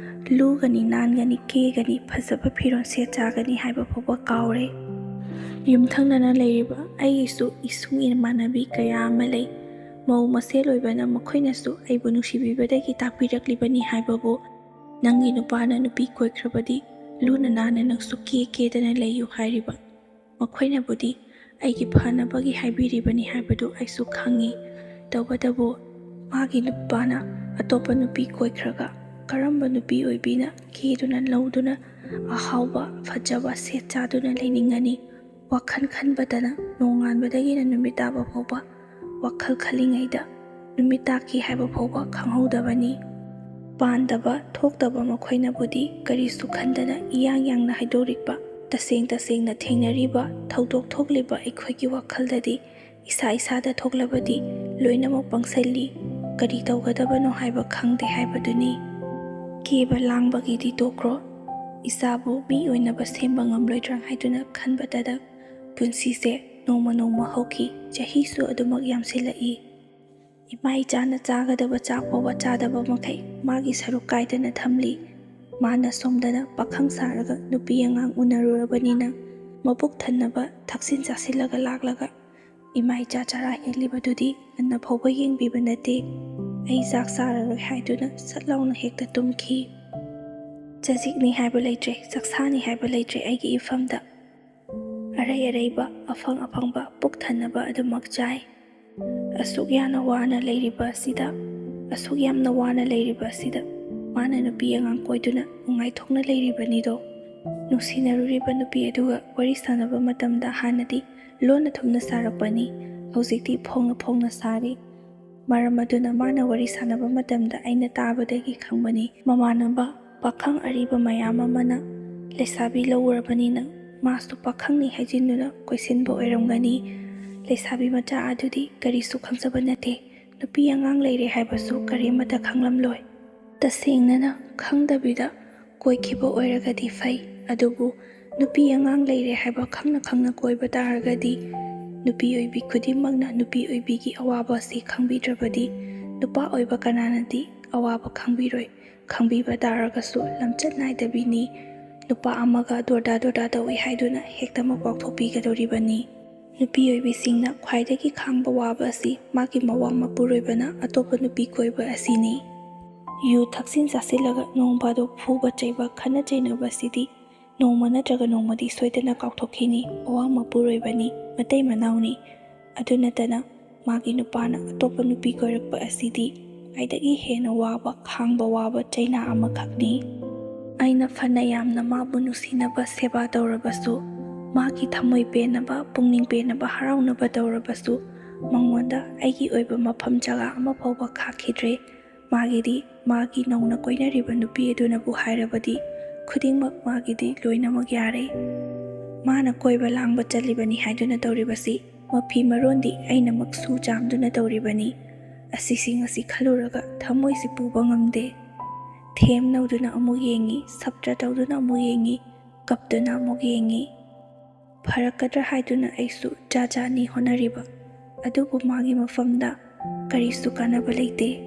ꯂꯨꯒꯅꯤ, ꯅꯥꯟꯒꯅꯤ, ꯀꯦꯒꯅꯤ, ꯐꯖꯕ ꯐꯤꯔꯣꯜ ꯁꯦꯠ ꯆꯥꯒꯅꯤ ꯍꯥꯏꯕ ꯐꯥꯎꯕ ꯀꯥꯎꯔꯦ꯫ ꯌꯨꯝꯊꯪꯅꯅ ꯂꯩꯔꯤꯕ ꯑꯩꯒꯤꯁꯨ ꯏꯁꯨꯡ ꯏꯃꯥꯟꯅꯕꯤ ꯀꯌꯥ ꯑꯃ ꯂꯩ꯫ ꯃꯧ ꯃꯁꯦꯜ ꯑꯣꯏꯕꯅ ꯃꯈꯣꯏꯅꯁꯨ ꯑꯩꯕꯨ ꯅꯨꯡꯁꯤꯕꯤꯕꯗꯒꯤ ꯇꯥꯛꯄꯤꯔꯛꯂꯤꯕꯅꯤ ꯍꯥꯏꯕꯕꯨ, "ꯅꯪꯒꯤ ꯅꯨꯄꯥꯅ ꯅꯨꯄꯤ ꯀꯣꯏꯈ꯭ꯔꯕꯗꯤ ꯂꯨꯅ ꯅꯥꯟꯅ ꯅꯪꯁꯨ ꯀꯦ ꯀꯦꯗꯅ ꯂꯩꯌꯨ" ꯍꯥꯏꯔꯤꯕ꯫ ꯃꯈꯣꯏꯅꯕꯨꯗꯤ ꯑꯩꯒꯤ ꯐꯅꯕꯒꯤ ꯍꯥꯏꯕꯤꯔꯤꯕꯅꯤ ꯍꯥꯏꯕꯗꯨ ꯑꯩꯁꯨ ꯈꯪꯏ꯫ ꯇꯧꯕꯇꯕꯨ ꯃꯥꯒꯤ ꯅꯨꯄꯥꯅ ꯑꯇꯣꯞꯄ ꯅꯨꯄꯤ ꯀꯣꯏꯈ꯭ꯔꯒ ꯀꯔꯝꯕ ꯅꯨꯄꯤ ꯑꯣꯏꯕꯤꯅ ꯀꯦꯗꯨꯅ ꯂꯧꯗꯨꯅ ꯑꯍꯥꯎꯕ ꯐꯖꯕ ꯁꯦꯠ ꯆꯥꯗꯨꯅ ꯂꯩꯅꯤꯡꯒꯅꯤ? ꯋꯥꯈꯜ ꯈꯟꯕꯗꯅ ꯅꯣꯡꯉꯥꯟꯕꯗꯒꯤꯅ ꯅꯨꯃꯤꯠ ꯇꯥꯕ ꯐꯥꯎꯕ ꯋꯥꯈꯜ ꯈꯜꯂꯤꯉꯩꯗ ꯅꯨꯃꯤꯠ ꯇꯥꯈꯤ ꯍꯥꯏꯕ ꯐꯥꯎꯕ ꯈꯪꯍꯧꯗꯕꯅꯤ꯫ ꯄꯥꯟꯗꯕ ꯊꯣꯛꯇꯕ ꯃꯈꯣꯏꯅꯕꯨꯗꯤ ꯀꯔꯤꯁꯨ ꯈꯟꯗꯅ ꯏꯌꯥꯡ ꯌꯥꯡꯅ ꯍꯥꯏꯗꯣꯔꯤꯛꯄ, ꯇꯁꯦꯡ ꯇꯁꯦꯡꯅ ꯊꯦꯡꯅꯔꯤꯕ ꯊꯧꯗꯣꯛ ꯊꯣꯛꯂꯤꯕ ꯑꯩꯈꯣꯏꯒꯤ ꯋꯥꯈꯜꯗꯗꯤ ꯏꯁꯥ ꯏꯁꯥꯗ ꯊꯣꯛꯂꯕꯗꯤ ꯂꯣꯏꯅꯃꯛ ꯄꯪꯁꯤꯜꯂꯤ, ꯀꯔꯤ ꯇꯧꯒꯗꯕꯅꯣ ꯍꯥꯏꯕ ꯈꯪꯗꯦ ꯍꯥꯏꯕꯗꯨꯅꯤ꯫ ꯀꯦꯕ ꯂꯥꯡꯕꯒꯤꯗꯤ ꯇꯣꯛꯈ꯭ꯔꯣ, ꯏꯁꯥꯕꯨ ꯃꯤ ꯑꯣꯏꯅꯕ ꯁꯦꯝꯕ ꯉꯝꯂꯣꯏꯗ꯭ꯔꯥ ꯍꯥꯏꯗꯨꯅ ꯈꯟꯕꯇꯗ ꯄꯨꯟꯁꯤꯁꯦ ꯅꯣꯡꯃ ꯅꯣꯡꯃ ꯍꯧꯈꯤ, ꯆꯍꯤꯁꯨ ꯑꯗꯨꯃꯛ ꯌꯥꯝꯁꯤꯜꯂꯛꯏ꯫ ꯏꯃꯥ ꯏꯆꯥꯅ ꯆꯥꯒꯗꯕ ꯆꯥꯛ ꯐꯥꯎꯕ ꯆꯥꯗꯕ ꯃꯈꯩ ꯃꯥꯒꯤ ꯁꯔꯨꯛ ꯀꯥꯏꯗꯅ ꯊꯝꯂꯤ꯫ ꯃꯥꯅ ꯁꯣꯝꯗꯅ ꯄꯥꯈꯪ ꯁꯥꯔꯒ ꯅꯨꯄꯤ ꯑꯉꯥꯡ ꯎꯅꯔꯨꯔꯕꯅꯤꯅ ꯃꯕꯨꯛ ꯊꯟꯅꯕ ꯊꯛꯆꯤꯟ ꯆꯥꯁꯤꯜꯂꯒ ꯂꯥꯛꯂꯒ ꯏꯃꯥ ꯏꯆꯥ ꯆꯔꯥ ꯍꯦꯜꯂꯤꯕꯗꯨꯗꯤ ꯉꯟꯅ ꯐꯥꯎꯕ ꯌꯦꯡꯕꯤꯕ ꯅꯠꯇꯦ꯫ ꯑꯩ ꯆꯥꯛ ꯆꯥꯔꯔꯣꯏ ꯍꯥꯏꯗꯨꯅ ꯁꯠ ꯂꯥꯎꯅ ꯍꯦꯛꯇ ꯇꯨꯝꯈꯤ꯫ ꯆꯖꯤꯛꯅꯤ ꯍꯥꯏꯕ ꯂꯩꯇ꯭ꯔꯦ, ꯆꯥꯛꯁꯥꯅꯤ ꯍꯥꯏꯕ ꯂꯩꯇ꯭ꯔꯦ ꯑꯩꯒꯤ ꯏꯐꯝꯗ꯫ ꯑꯔꯩ ꯑꯔꯩꯕ, ꯑꯐꯪ ꯑꯐꯪꯕ ꯄꯨꯛ ꯊꯟꯅꯕ ꯑꯗꯨꯃꯛ ꯆꯥꯏ꯫ ꯑꯁꯨꯛ ꯌꯥꯝꯅ ꯋꯥꯅ ꯂꯩꯔꯤꯕ ꯑꯁꯤꯗ, ꯑꯁꯨꯛ ꯌꯥꯝꯅ ꯋꯥꯅ ꯂꯩꯔꯤꯕ ꯑꯁꯤꯗ ꯃꯥꯅ ꯅꯨꯄꯤ ꯑꯉꯥꯡ ꯀꯣꯏꯗꯨꯅ ꯅꯨꯡꯉꯥꯏꯊꯣꯛꯅ ꯂꯩꯔꯤꯕꯅꯤꯗꯣ꯫ ꯅꯨꯡꯁꯤꯅꯔꯨꯔꯤꯕ ꯅꯨꯄꯤ ꯑꯗꯨꯒ ꯋꯥꯔꯤ ꯁꯥꯟꯅꯕ ꯃꯇꯝꯗ ꯍꯥꯟꯅꯗꯤ ꯂꯣꯟꯅ ꯊꯨꯝꯅ ꯁꯥꯔꯛꯄꯅꯤ, ꯍꯧꯖꯤꯛꯇꯤ ꯐꯣꯡꯅ ꯐꯣꯡꯅ ꯁꯥꯔꯤ꯫ ꯃꯔꯝ ꯑꯗꯨꯅ ꯃꯥꯅ ꯋꯥꯔꯤ ꯁꯥꯟꯅꯕ ꯃꯇꯝꯗ ꯑꯩꯅ ꯇꯥꯕꯗꯒꯤ ꯈꯪꯕꯅꯤ꯫ ꯃꯃꯥꯟꯅꯕ ꯄꯥꯈꯪ ꯑꯔꯤꯕ ꯃꯌꯥꯝ ꯑꯃꯅ ꯂꯩꯁꯥꯕꯤ ꯂꯧꯔꯕꯅꯤꯅ ꯃꯥꯁꯨ ꯄꯥꯈꯪꯅꯤ ꯍꯥꯏꯖꯤꯟꯗꯨꯅ ꯀꯣꯏꯁꯤꯟꯕ ꯑꯣꯏꯔꯝꯒꯅꯤ꯫ ꯂꯩꯁꯥꯕꯤ ꯃꯆꯥ ꯑꯗꯨꯗꯤ ꯀꯔꯤꯁꯨ ꯈꯪꯖꯕ ꯅꯠꯇꯦ꯫ ꯅꯨꯄꯤ ꯑꯉꯥꯡ ꯂꯩꯔꯦ ꯍꯥꯏꯕꯁꯨ ꯀꯔꯤꯃꯠꯇ ꯈꯪꯂꯝꯂꯣꯏ꯫ ꯇꯁꯦꯡꯅꯅ ꯈꯪꯗꯕꯤꯗ ꯀꯣꯏꯈꯤꯕ ꯑꯣꯏꯔꯒꯗꯤ ꯐꯩ, ꯑꯗꯨꯕꯨ ꯅꯨꯄꯤ ꯑꯉꯥꯡ ꯂꯩꯔꯦ ꯍꯥꯏꯕ ꯈꯪꯅ ꯈꯪꯅ ꯀꯣꯏꯕ ꯇꯥꯔꯒꯗꯤ, ꯅꯨꯄꯤ ꯑꯣꯏꯕꯤ ꯈꯨꯗꯤꯡꯃꯛꯅ ꯅꯨꯄꯤ ꯑꯣꯏꯕꯤꯒꯤ ꯑꯋꯥꯕ ꯑꯁꯤ ꯈꯪꯕꯤꯗ꯭ꯔꯕꯗꯤ, ꯅꯨꯄꯥ ꯑꯣꯏꯕ ꯀꯅꯥꯅꯗꯤ ꯑꯋꯥꯕ ꯈꯪꯕꯤꯔꯣꯏ? ꯈꯪꯕꯤꯕ ꯇꯥꯔꯒꯁꯨ ꯂꯝꯆꯠ ꯅꯥꯏꯗꯕꯤꯅꯤ, ꯅꯨꯄꯥ ꯑꯃꯒ ꯗꯣꯔꯗꯥ ꯗꯣꯔꯗꯥ ꯇꯧꯏ ꯍꯥꯏꯗꯨꯅ ꯍꯦꯛꯇꯃꯛ ꯋꯥꯎꯊꯣꯛꯄꯤꯒꯗꯧꯔꯤꯕꯅꯤ꯫ ꯅꯨꯄꯤ ꯑꯣꯏꯕꯤꯁꯤꯡꯅ ꯈ꯭ꯋꯥꯏꯗꯒꯤ ꯈꯥꯡꯕ ꯋꯥꯕ ꯑꯁꯤ ꯃꯥꯒꯤ ꯃꯋꯥ ꯃꯄꯨꯔꯣꯏꯕꯅ ꯑꯇꯣꯞꯄ ꯅꯨꯄꯤ ꯀꯣꯏꯕ ꯑꯁꯤꯅꯤ꯫ ꯌꯨ ꯊꯛꯆꯤꯟ ꯆꯥꯁꯤꯜꯂꯒ ꯅꯣꯡ ꯐꯥꯗꯣꯛ ꯐꯨꯕ ꯆꯩꯕ, ꯈꯠꯅ ꯆꯩꯅꯕ ꯑꯁꯤꯗꯤ ꯅꯣꯡꯃ ꯅꯠꯇ꯭ꯔꯒ ꯅꯣꯡꯃꯗꯤ ꯁꯣꯏꯗꯅ ꯀꯥꯎꯊꯣꯛꯈꯤꯅꯤ꯫ ꯃꯋꯥ ꯃꯄꯨꯔꯣꯏꯕꯅꯤ, ꯃꯇꯩ ꯃꯅꯥꯎꯅꯤ꯫ ꯑꯗꯨ ꯅꯠꯇꯅ ꯃꯥꯒꯤ ꯅꯨꯄꯥꯅ ꯑꯇꯣꯞꯄ ꯅꯨꯄꯤ ꯀꯣꯏꯔꯛꯄ ꯑꯁꯤꯗꯤ ꯈ꯭ꯋꯥꯏꯗꯒꯤ ꯍꯦꯟꯅ ꯋꯥꯕ, ꯈꯥꯡꯕ ꯋꯥꯕ ꯆꯩꯅꯥ ꯑꯃꯈꯛꯅꯤ꯫ ꯑꯩꯅ ꯐꯅ ꯌꯥꯝꯅ ꯃꯥꯕꯨ ꯅꯨꯡꯁꯤꯅꯕ, ꯁꯦꯕꯥ ꯇꯧꯔꯕꯁꯨ, ꯃꯥꯒꯤ ꯊꯃꯣꯏ ꯄꯦꯟꯅꯕ, ꯄꯨꯛꯅꯤꯡ ꯄꯦꯟꯅꯕ, ꯍꯔꯥꯎꯅꯕ ꯇꯧꯔꯕꯁꯨ, ꯃꯉꯣꯟꯗ ꯑꯩꯒꯤ ꯑꯣꯏꯕ ꯃꯐꯝ ꯖꯒꯥ ꯑꯃ ꯐꯥꯎꯕ ꯈꯥꯛꯈꯤꯗ꯭ꯔꯦ꯫ ꯃꯥꯒꯤꯗꯤ ꯃꯥꯒꯤ ꯅꯧꯅ ꯀꯣꯏꯅꯔꯤꯕ ꯅꯨꯄꯤ ꯑꯗꯨꯅꯕꯨ ꯍꯥꯏꯔꯕꯗꯤ ꯈꯨꯗꯤꯡꯃꯛ ꯃꯥꯒꯤꯗꯤ ꯂꯣꯏꯅꯃꯛ ꯌꯥꯔꯦ꯫ ꯃꯥꯅ ꯀꯣꯏꯕ ꯂꯥꯡꯕ ꯆꯠꯂꯤꯕꯅꯤ ꯍꯥꯏꯗꯨꯅ ꯇꯧꯔꯤꯕꯁꯤ ꯃꯐꯤ ꯃꯔꯣꯟꯗꯤ ꯑꯩꯅꯃꯛ ꯁꯨ ꯆꯥꯝꯗꯨꯅ ꯇꯧꯔꯤꯕꯅꯤ꯫ ꯑꯁꯤꯁꯤꯡ ꯑꯁꯤ ꯈꯜꯂꯨꯔꯒ ꯊꯃꯣꯏꯁꯤ ꯄꯨꯕ ꯉꯝꯗꯦ꯫ ꯊꯦꯝ ꯅꯧꯗꯨꯅ ꯑꯃꯨꯛ ꯌꯦꯡꯉꯤ, ꯁꯞꯇ꯭ꯔ ꯇꯧꯗꯨꯅ ꯑꯃꯨꯛ ꯌꯦꯡꯉꯤ, ꯀꯞꯇꯨꯅ ꯑꯃꯨꯛ ꯌꯦꯡꯉꯤ꯫ ꯐꯔꯛꯀꯗ꯭ꯔꯥ ꯍꯥꯏꯗꯨꯅ ꯑꯩꯁꯨ ꯖꯥ ꯖꯥꯅꯤ ꯍꯣꯠꯅꯔꯤꯕ, ꯑꯗꯨꯕꯨ ꯃꯥꯒꯤ ꯃꯐꯝꯗ ꯀꯔꯤꯁꯨ ꯀꯥꯟꯅꯕ ꯂꯩꯇꯦ꯫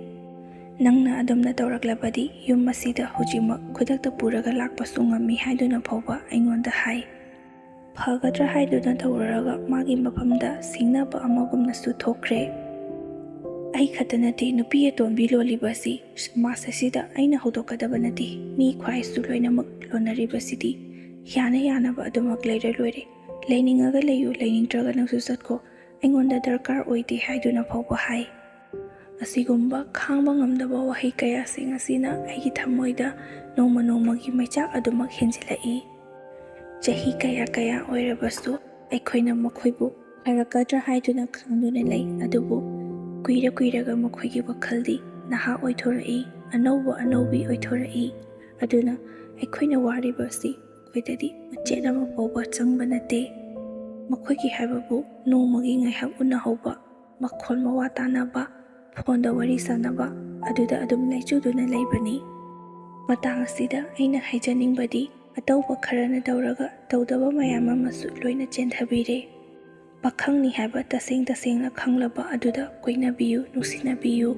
ꯅꯪꯅ ꯑꯗꯨꯝꯅ ꯇꯧꯔꯛꯂꯕꯗꯤ ꯌꯨꯝ ꯑꯁꯤꯗ ꯍꯧꯖꯤꯛꯃꯛ ꯈꯨꯗꯛꯇ ꯄꯨꯔꯒ ꯂꯥꯛꯄꯁꯨ ꯉꯝꯃꯤ ꯍꯥꯏꯗꯨꯅ ꯐꯥꯎꯕ ꯑꯩꯉꯣꯟꯗ ꯍꯥꯏ꯫ ꯐꯒꯗ꯭ꯔꯥ ꯍꯥꯏꯗꯨꯅ ꯇꯧꯔꯨꯔꯒ ꯃꯥꯒꯤ ꯃꯐꯝꯗ ꯁꯤꯡꯅꯕ ꯑꯃꯒꯨꯝꯅꯁꯨ ꯊꯣꯛꯈ꯭ꯔꯦ꯫ ꯑꯩ ꯈꯛꯇ ꯅꯠꯇꯦ ꯅꯨꯄꯤ ꯑꯇꯣꯝꯕꯤ ꯂꯣꯜꯂꯤꯕ ꯑꯁꯤ, ꯁꯃꯥꯖ ꯑꯁꯤꯗ ꯑꯩꯅ ꯍꯧꯗꯣꯛꯀꯗꯕ ꯅꯠꯇꯦ꯫ ꯃꯤ ꯈ꯭ꯋꯥꯏꯁꯨ ꯂꯣꯏꯅꯃꯛ ꯂꯣꯟꯅꯔꯤꯕꯁꯤꯗꯤ ꯌꯥꯅ ꯌꯥꯅꯕ ꯑꯗꯨꯃꯛ ꯂꯩꯔ ꯂꯣꯏꯔꯦ꯫ ꯂꯩꯅꯤꯡꯉꯒ ꯂꯩꯌꯨ, ꯂꯩꯅꯤꯡꯗ꯭ꯔꯒ ꯅꯪꯁꯨ ꯆꯠꯈꯣ, ꯑꯩꯉꯣꯟꯗ ꯗꯔꯀꯥꯔ ꯑꯣꯏꯗꯦ ꯍꯥꯏꯗꯨꯅ ꯐꯥꯎꯕ ꯍꯥꯏ꯫ ꯑꯁꯤꯒꯨꯝꯕ ꯈꯥꯡꯕ ꯉꯝꯗꯕ ꯋꯥꯍꯩ ꯀꯌꯥꯁꯤꯡ ꯑꯁꯤꯅ ꯑꯩꯒꯤ ꯊꯃꯣꯏꯗ ꯅꯣꯡꯃ ꯅꯣꯡꯃꯒꯤ ꯃꯩꯆꯥꯛ ꯑꯗꯨꯃꯛ ꯍꯦꯟꯖꯤꯜꯂꯛꯏ꯫ ꯆꯍꯤ ꯀꯌꯥ ꯀꯌꯥ ꯑꯣꯏꯔꯕꯁꯨ ꯑꯩꯈꯣꯏꯅ ꯃꯈꯣꯏꯕꯨ ꯐꯔꯛꯀꯗ꯭ꯔꯥ ꯍꯥꯏꯗꯨꯅ ꯈꯥꯡꯗꯨꯅ ꯂꯩ, ꯑꯗꯨꯕꯨ ꯀꯨꯏꯔ ꯀꯨꯏꯔꯒ ꯃꯈꯣꯏꯒꯤ ꯋꯥꯈꯜꯗꯤ ꯅꯍꯥ ꯑꯣꯏꯊꯣꯔꯛꯏ, ꯑꯅꯧꯕ ꯑꯅꯧꯕꯤ ꯑꯣꯏꯊꯣꯔꯛꯏ꯫ ꯑꯗꯨꯅ ꯑꯩꯈꯣꯏꯅ ꯋꯥꯔꯤꯕ ꯑꯁꯤ ꯃꯈꯣꯏꯗꯗꯤ ꯃꯆꯦꯠ ꯑꯃ ꯐꯥꯎꯕ ꯆꯪꯕ ꯅꯠꯇꯦ꯫ ꯃꯈꯣꯏꯒꯤ ꯍꯥꯏꯕꯕꯨ ꯅꯣꯡꯃꯒꯤ ꯉꯥꯏꯍꯥꯛ ꯎꯅꯍꯧꯕ, ꯃꯈꯣꯜ ꯃꯋꯥ ꯇꯥꯅꯕ, ꯐꯣꯟꯗ ꯋꯥꯔꯤ ꯁꯥꯟꯅꯕ, ꯑꯗꯨꯗ ꯑꯗꯨꯝ ꯂꯩꯆꯨꯗꯨꯅ ꯂꯩꯕꯅꯤ꯫ ꯃꯇꯥꯡ ꯑꯁꯤꯗ ꯑꯩꯅ ꯍꯥꯏꯖꯅꯤꯡꯕꯗꯤ, ꯑꯇꯧꯕ ꯈꯔꯅ ꯇꯧꯔꯒ ꯇꯧꯗꯕ ꯃꯌꯥꯝ ꯑꯃꯁꯨ ꯂꯣꯏꯅ ꯆꯦꯟꯊꯕꯤꯔꯦ꯫ ꯄꯥꯈꯪꯅꯤ ꯍꯥꯏꯕ ꯇꯁꯦꯡ ꯇꯁꯦꯡꯅ ꯈꯪꯂꯕ ꯑꯗꯨꯗ ꯀꯣꯏꯅꯕꯤꯌꯨ, ꯅꯨꯡꯁꯤꯅꯕꯤꯌꯨ,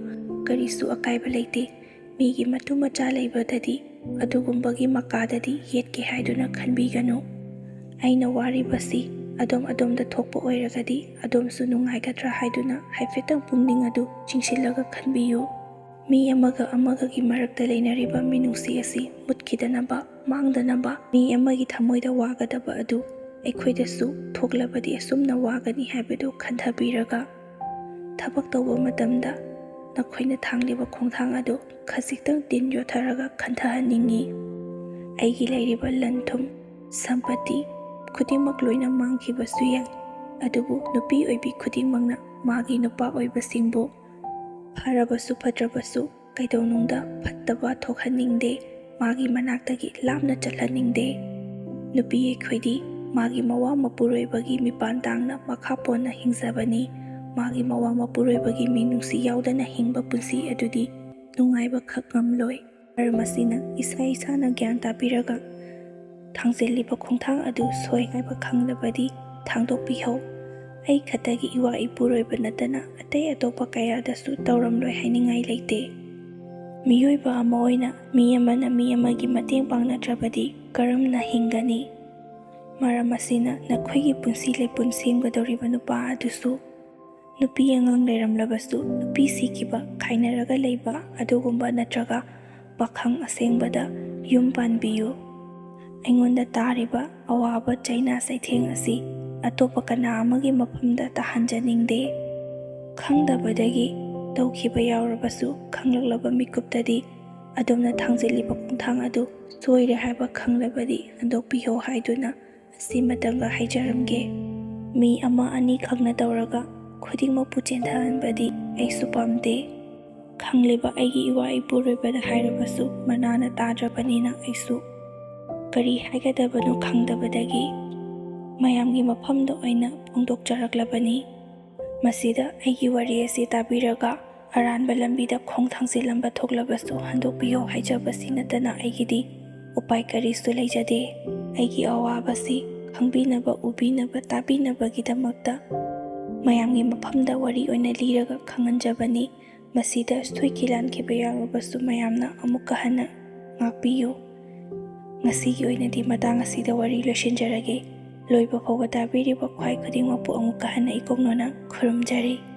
ꯀꯔꯤꯁꯨ ꯑꯀꯥꯏꯕ ꯂꯩꯇꯦ꯫ ꯃꯤꯒꯤ ꯃꯇꯨ ꯃꯆꯥ ꯂꯩꯕꯗꯗꯤ, ꯑꯗꯨꯒꯨꯝꯕꯒꯤ ꯃꯀꯥꯗꯗꯤ ꯌꯦꯠꯀꯦ ꯍꯥꯏꯗꯨꯅ ꯈꯟꯕꯤꯒꯅꯨ꯫ ꯑꯩꯅ ꯋꯥꯔꯤꯕꯁꯤ ꯑꯗꯣꯝ ꯑꯗꯣꯝꯗ ꯊꯣꯛꯄ ꯑꯣꯏꯔꯒꯗꯤ, ꯑꯗꯣꯝꯁꯨ ꯅꯨꯡꯉꯥꯏꯒꯗ꯭ꯔꯥ ꯍꯥꯏꯗꯨꯅ ꯍꯥꯏꯐꯦꯠꯇꯪ ꯄꯨꯛꯅꯤꯡ ꯑꯗꯨ ꯆꯤꯡꯁꯤꯜꯂꯒ ꯈꯟꯕꯤꯌꯨ꯫ ꯃꯤ ꯑꯃꯒ ꯑꯃꯒꯒꯤ ꯃꯔꯛꯇ ꯂꯩꯅꯔꯤꯕ ꯃꯤꯅꯨꯡꯁꯤ ꯑꯁꯤ ꯃꯨꯠꯈꯤꯗꯅꯕ, ꯃꯥꯡꯗꯅꯕ, ꯃꯤ ꯑꯃꯒꯤ ꯊꯃꯣꯏꯗ ꯋꯥꯒꯗꯕ ꯑꯗꯨ ꯑꯩꯈꯣꯏꯗꯁꯨ ꯊꯣꯛꯂꯕꯗꯤ ꯑꯁꯨꯝꯅ ꯋꯥꯒꯅꯤ ꯍꯥꯏꯕꯗꯨ ꯈꯟꯊꯕꯤꯔꯒ, ꯊꯕꯛ ꯇꯧꯕ ꯃꯇꯝꯗ ꯅꯈꯣꯏꯅ ꯊꯥꯡꯂꯤꯕ ꯈꯣꯡꯊꯥꯡ ꯑꯗꯨ ꯈꯖꯤꯛꯇꯪ ꯇꯤꯟ ꯌꯣꯠꯊꯔꯒ ꯈꯟꯊꯍꯟꯅꯤꯡꯏ꯫ ꯑꯩꯒꯤ ꯂꯩꯔꯤꯕ ꯂꯟ ꯊꯨꯝ, ꯁꯝꯄꯇꯤ ꯈꯨꯗꯤꯡꯃꯛ ꯂꯣꯏꯅ ꯃꯥꯡꯈꯤꯕꯁꯨ ꯌꯥꯏ, ꯑꯗꯨꯕꯨ ꯅꯨꯄꯤ ꯑꯣꯏꯕꯤ ꯈꯨꯗꯤꯡꯃꯛꯅ ꯃꯥꯒꯤ ꯅꯨꯄꯥ ꯑꯣꯏꯕꯁꯤꯡꯕꯨ ꯐꯔꯕꯁꯨ ꯐꯠꯇ꯭ꯔꯕꯁꯨ ꯀꯩꯗꯧꯅꯨꯡꯗ ꯐꯠꯇꯕ ꯊꯣꯛꯍꯟꯅꯤꯡꯗꯦ, ꯃꯥꯒꯤ ꯃꯅꯥꯛꯇꯒꯤ ꯂꯥꯞꯅ ꯆꯠꯍꯟꯅꯤꯡꯗꯦ꯫ ꯅꯨꯄꯤ ꯑꯩꯈꯣꯏꯗꯤ ꯃꯥꯒꯤ ꯃꯋꯥ ꯃꯄꯨꯔꯣꯏꯕꯒꯤ ꯃꯤꯄꯥꯟ ꯇꯥꯡꯅ ꯃꯈꯥ ꯄꯣꯟꯅ ꯍꯤꯡꯖꯕꯅꯤ꯫ ꯃꯥꯒꯤ ꯃꯋꯥ ꯃꯄꯨꯔꯣꯏꯕꯒꯤ ꯃꯤꯅꯨꯡꯁꯤ ꯌꯥꯎꯗꯅ ꯍꯤꯡꯕ ꯄꯨꯟꯁꯤ ꯑꯗꯨꯗꯤ ꯅꯨꯡꯉꯥꯏꯕ ꯈꯛ ꯉꯝꯂꯣꯏ꯫ ꯃꯔꯝ ꯑꯁꯤꯅ ꯏꯁꯥ ꯏꯁꯥꯅ ꯒ꯭ꯌꯥꯟ ꯇꯥꯕꯤꯔꯒ ꯊꯥꯡꯖꯤꯜꯂꯤꯕ ꯈꯣꯡꯊꯥꯡ ꯑꯗꯨ ꯁꯣꯏ ꯍꯥꯏꯕ ꯈꯪꯂꯕꯗꯤ ꯊꯥꯡꯗꯣꯛꯄꯤꯍꯧ꯫ ꯑꯩ ꯈꯛꯇꯒꯤ ꯏꯋꯥ ꯏꯄꯨꯔꯣꯏꯕ ꯅꯠꯇꯅ ꯑꯇꯩ ꯑꯇꯣꯞꯄ ꯀꯌꯥꯗꯁꯨ ꯇꯧꯔꯝꯂꯣꯏ ꯍꯥꯏꯅꯤꯡꯉꯥꯏ ꯂꯩꯇꯦ꯫ ꯃꯤꯑꯣꯏꯕ ꯑꯃ ꯑꯣꯏꯅ ꯃꯤ ꯑꯃꯅ ꯃꯤ ꯑꯃꯒꯤ ꯃꯇꯦꯡ ꯄꯥꯡꯅꯗ꯭ꯔꯕꯗꯤ ꯀꯔꯝꯅ ꯍꯤꯡꯒꯅꯤ? ꯃꯔꯝ ꯑꯁꯤꯅ ꯅꯈꯣꯏꯒꯤ ꯄꯨꯟꯁꯤ ꯂꯩꯄꯨꯟ ꯁꯦꯝꯒꯗꯧꯔꯤꯕ ꯅꯨꯄꯥ ꯑꯗꯨꯁꯨ ꯅꯨꯄꯤ ꯑꯉꯥꯡ ꯂꯩꯔꯝꯂꯕꯁꯨ ꯅꯨꯄꯤ ꯁꯤꯈꯤꯕ, ꯈꯥꯏꯅꯔꯒ ꯂꯩꯕ ꯑꯗꯨꯒꯨꯝꯕ ꯅꯠꯇ꯭ꯔꯒ ꯄꯥꯈꯪ ꯑꯁꯦꯡꯕꯗ ꯌꯨꯝ ꯄꯥꯟꯕꯤꯌꯨ꯫ ꯑꯩꯉꯣꯟꯗ ꯇꯥꯔꯤꯕ ꯑꯋꯥꯕ ꯆꯩꯅꯥ ꯆꯩꯊꯦꯡ ꯑꯁꯤ ꯑꯇꯣꯞꯄ ꯀꯅꯥ ꯑꯃꯒꯤ ꯃꯐꯝꯗ ꯇꯥꯍꯟꯖꯅꯤꯡꯗꯦ꯫ ꯈꯪꯗꯕꯗꯒꯤ ꯇꯧꯈꯤꯕ ꯌꯥꯎꯔꯕꯁꯨ, ꯈꯪꯂꯛꯂꯕ ꯃꯤꯀꯨꯞꯇꯗꯤ ꯑꯗꯣꯝꯅ ꯊꯥꯡꯖꯤꯜꯂꯤꯕ ꯈꯣꯡꯊꯥꯡ ꯑꯗꯨ ꯁꯣꯏꯔꯦ ꯍꯥꯏꯕ ꯈꯪꯂꯕꯗꯤ ꯍꯟꯗꯣꯛꯄꯤꯌꯣ ꯍꯥꯏꯗꯨꯅ ꯑꯁꯤꯃꯇꯪꯒ ꯍꯥꯏꯖꯔꯝꯒꯦ꯫ ꯃꯤ ꯑꯃ ꯑꯅꯤ ꯈꯛꯅ ꯇꯧꯔꯒ ꯈꯨꯗꯤꯡꯃꯛꯄꯨ ꯆꯦꯟꯊꯍꯟꯕꯗꯤ ꯑꯩꯁꯨ ꯄꯥꯝꯗꯦ꯫ ꯈꯪꯂꯤꯕ ꯑꯩꯒꯤ ꯏꯋꯥ ꯏꯄꯨꯔꯣꯏꯕꯗ ꯍꯥꯏꯔꯕꯁꯨ ꯃꯅꯥꯅ ꯇꯥꯗ꯭ꯔꯕꯅꯤꯅ ꯑꯩꯁꯨ ꯀꯔꯤ ꯍꯥꯏꯒꯗꯕꯅꯣ ꯈꯪꯗꯕꯗꯒꯤ ꯃꯌꯥꯝꯒꯤ ꯃꯐꯝꯗ ꯑꯣꯏꯅ ꯐꯣꯡꯗꯣꯛꯆꯔꯛꯂꯕꯅꯤ꯫ ꯃꯁꯤꯗ ꯑꯩꯒꯤ ꯋꯥꯔꯤ ꯑꯁꯤ ꯇꯥꯕꯤꯔꯒ ꯑꯔꯥꯟꯕ ꯂꯝꯕꯤꯗ ꯈꯣꯡ ꯊꯥꯡꯖꯤꯜꯂꯝꯕ ꯊꯣꯛꯂꯕꯁꯨ ꯍꯟꯗꯣꯛꯄꯤꯌꯣ ꯍꯥꯏꯖꯕꯁꯤ ꯅꯠꯇꯅ ꯑꯩꯒꯤꯗꯤ ꯎꯄꯥꯏ ꯀꯔꯤꯁꯨ ꯂꯩꯖꯗꯦ꯫ ꯑꯩꯒꯤ ꯑꯋꯥꯕꯁꯤ ꯈꯪꯕꯤꯅꯕ, ꯎꯕꯤꯅꯕ, ꯇꯥꯕꯤꯅꯕꯒꯤꯗꯃꯛꯇ ꯃꯌꯥꯝꯒꯤ ꯃꯐꯝꯗ ꯋꯥꯔꯤ ꯑꯣꯏꯅ ꯂꯤꯔꯒ ꯈꯪꯍꯟꯖꯕꯅꯤ꯫ ꯃꯁꯤꯗ ꯁꯣꯏꯈꯤ ꯂꯥꯟꯈꯤꯕ ꯌꯥꯎꯔꯕꯁꯨ ꯃꯌꯥꯝꯅ ꯑꯃꯨꯛꯀ ꯍꯟꯅ ꯉꯥꯛꯄꯤꯌꯨ꯫ ꯉꯁꯤꯒꯤ ꯑꯣꯏꯅꯗꯤ ꯃꯇꯥꯡ ꯑꯁꯤꯗ ꯋꯥꯔꯤ ꯂꯣꯏꯁꯤꯟꯖꯔꯒꯦ꯫ ꯂꯣꯏꯕ ꯐꯥꯎꯕ ꯇꯥꯕꯤꯔꯤꯕ ꯈ꯭ꯋꯥꯏ ꯈꯨꯗꯤꯡꯃꯛꯄꯨ ꯑꯃꯨꯛꯀ ꯍꯟꯅ ꯏꯀꯣꯛꯅꯅ ꯈꯨꯔꯨꯝꯖꯔꯤ꯫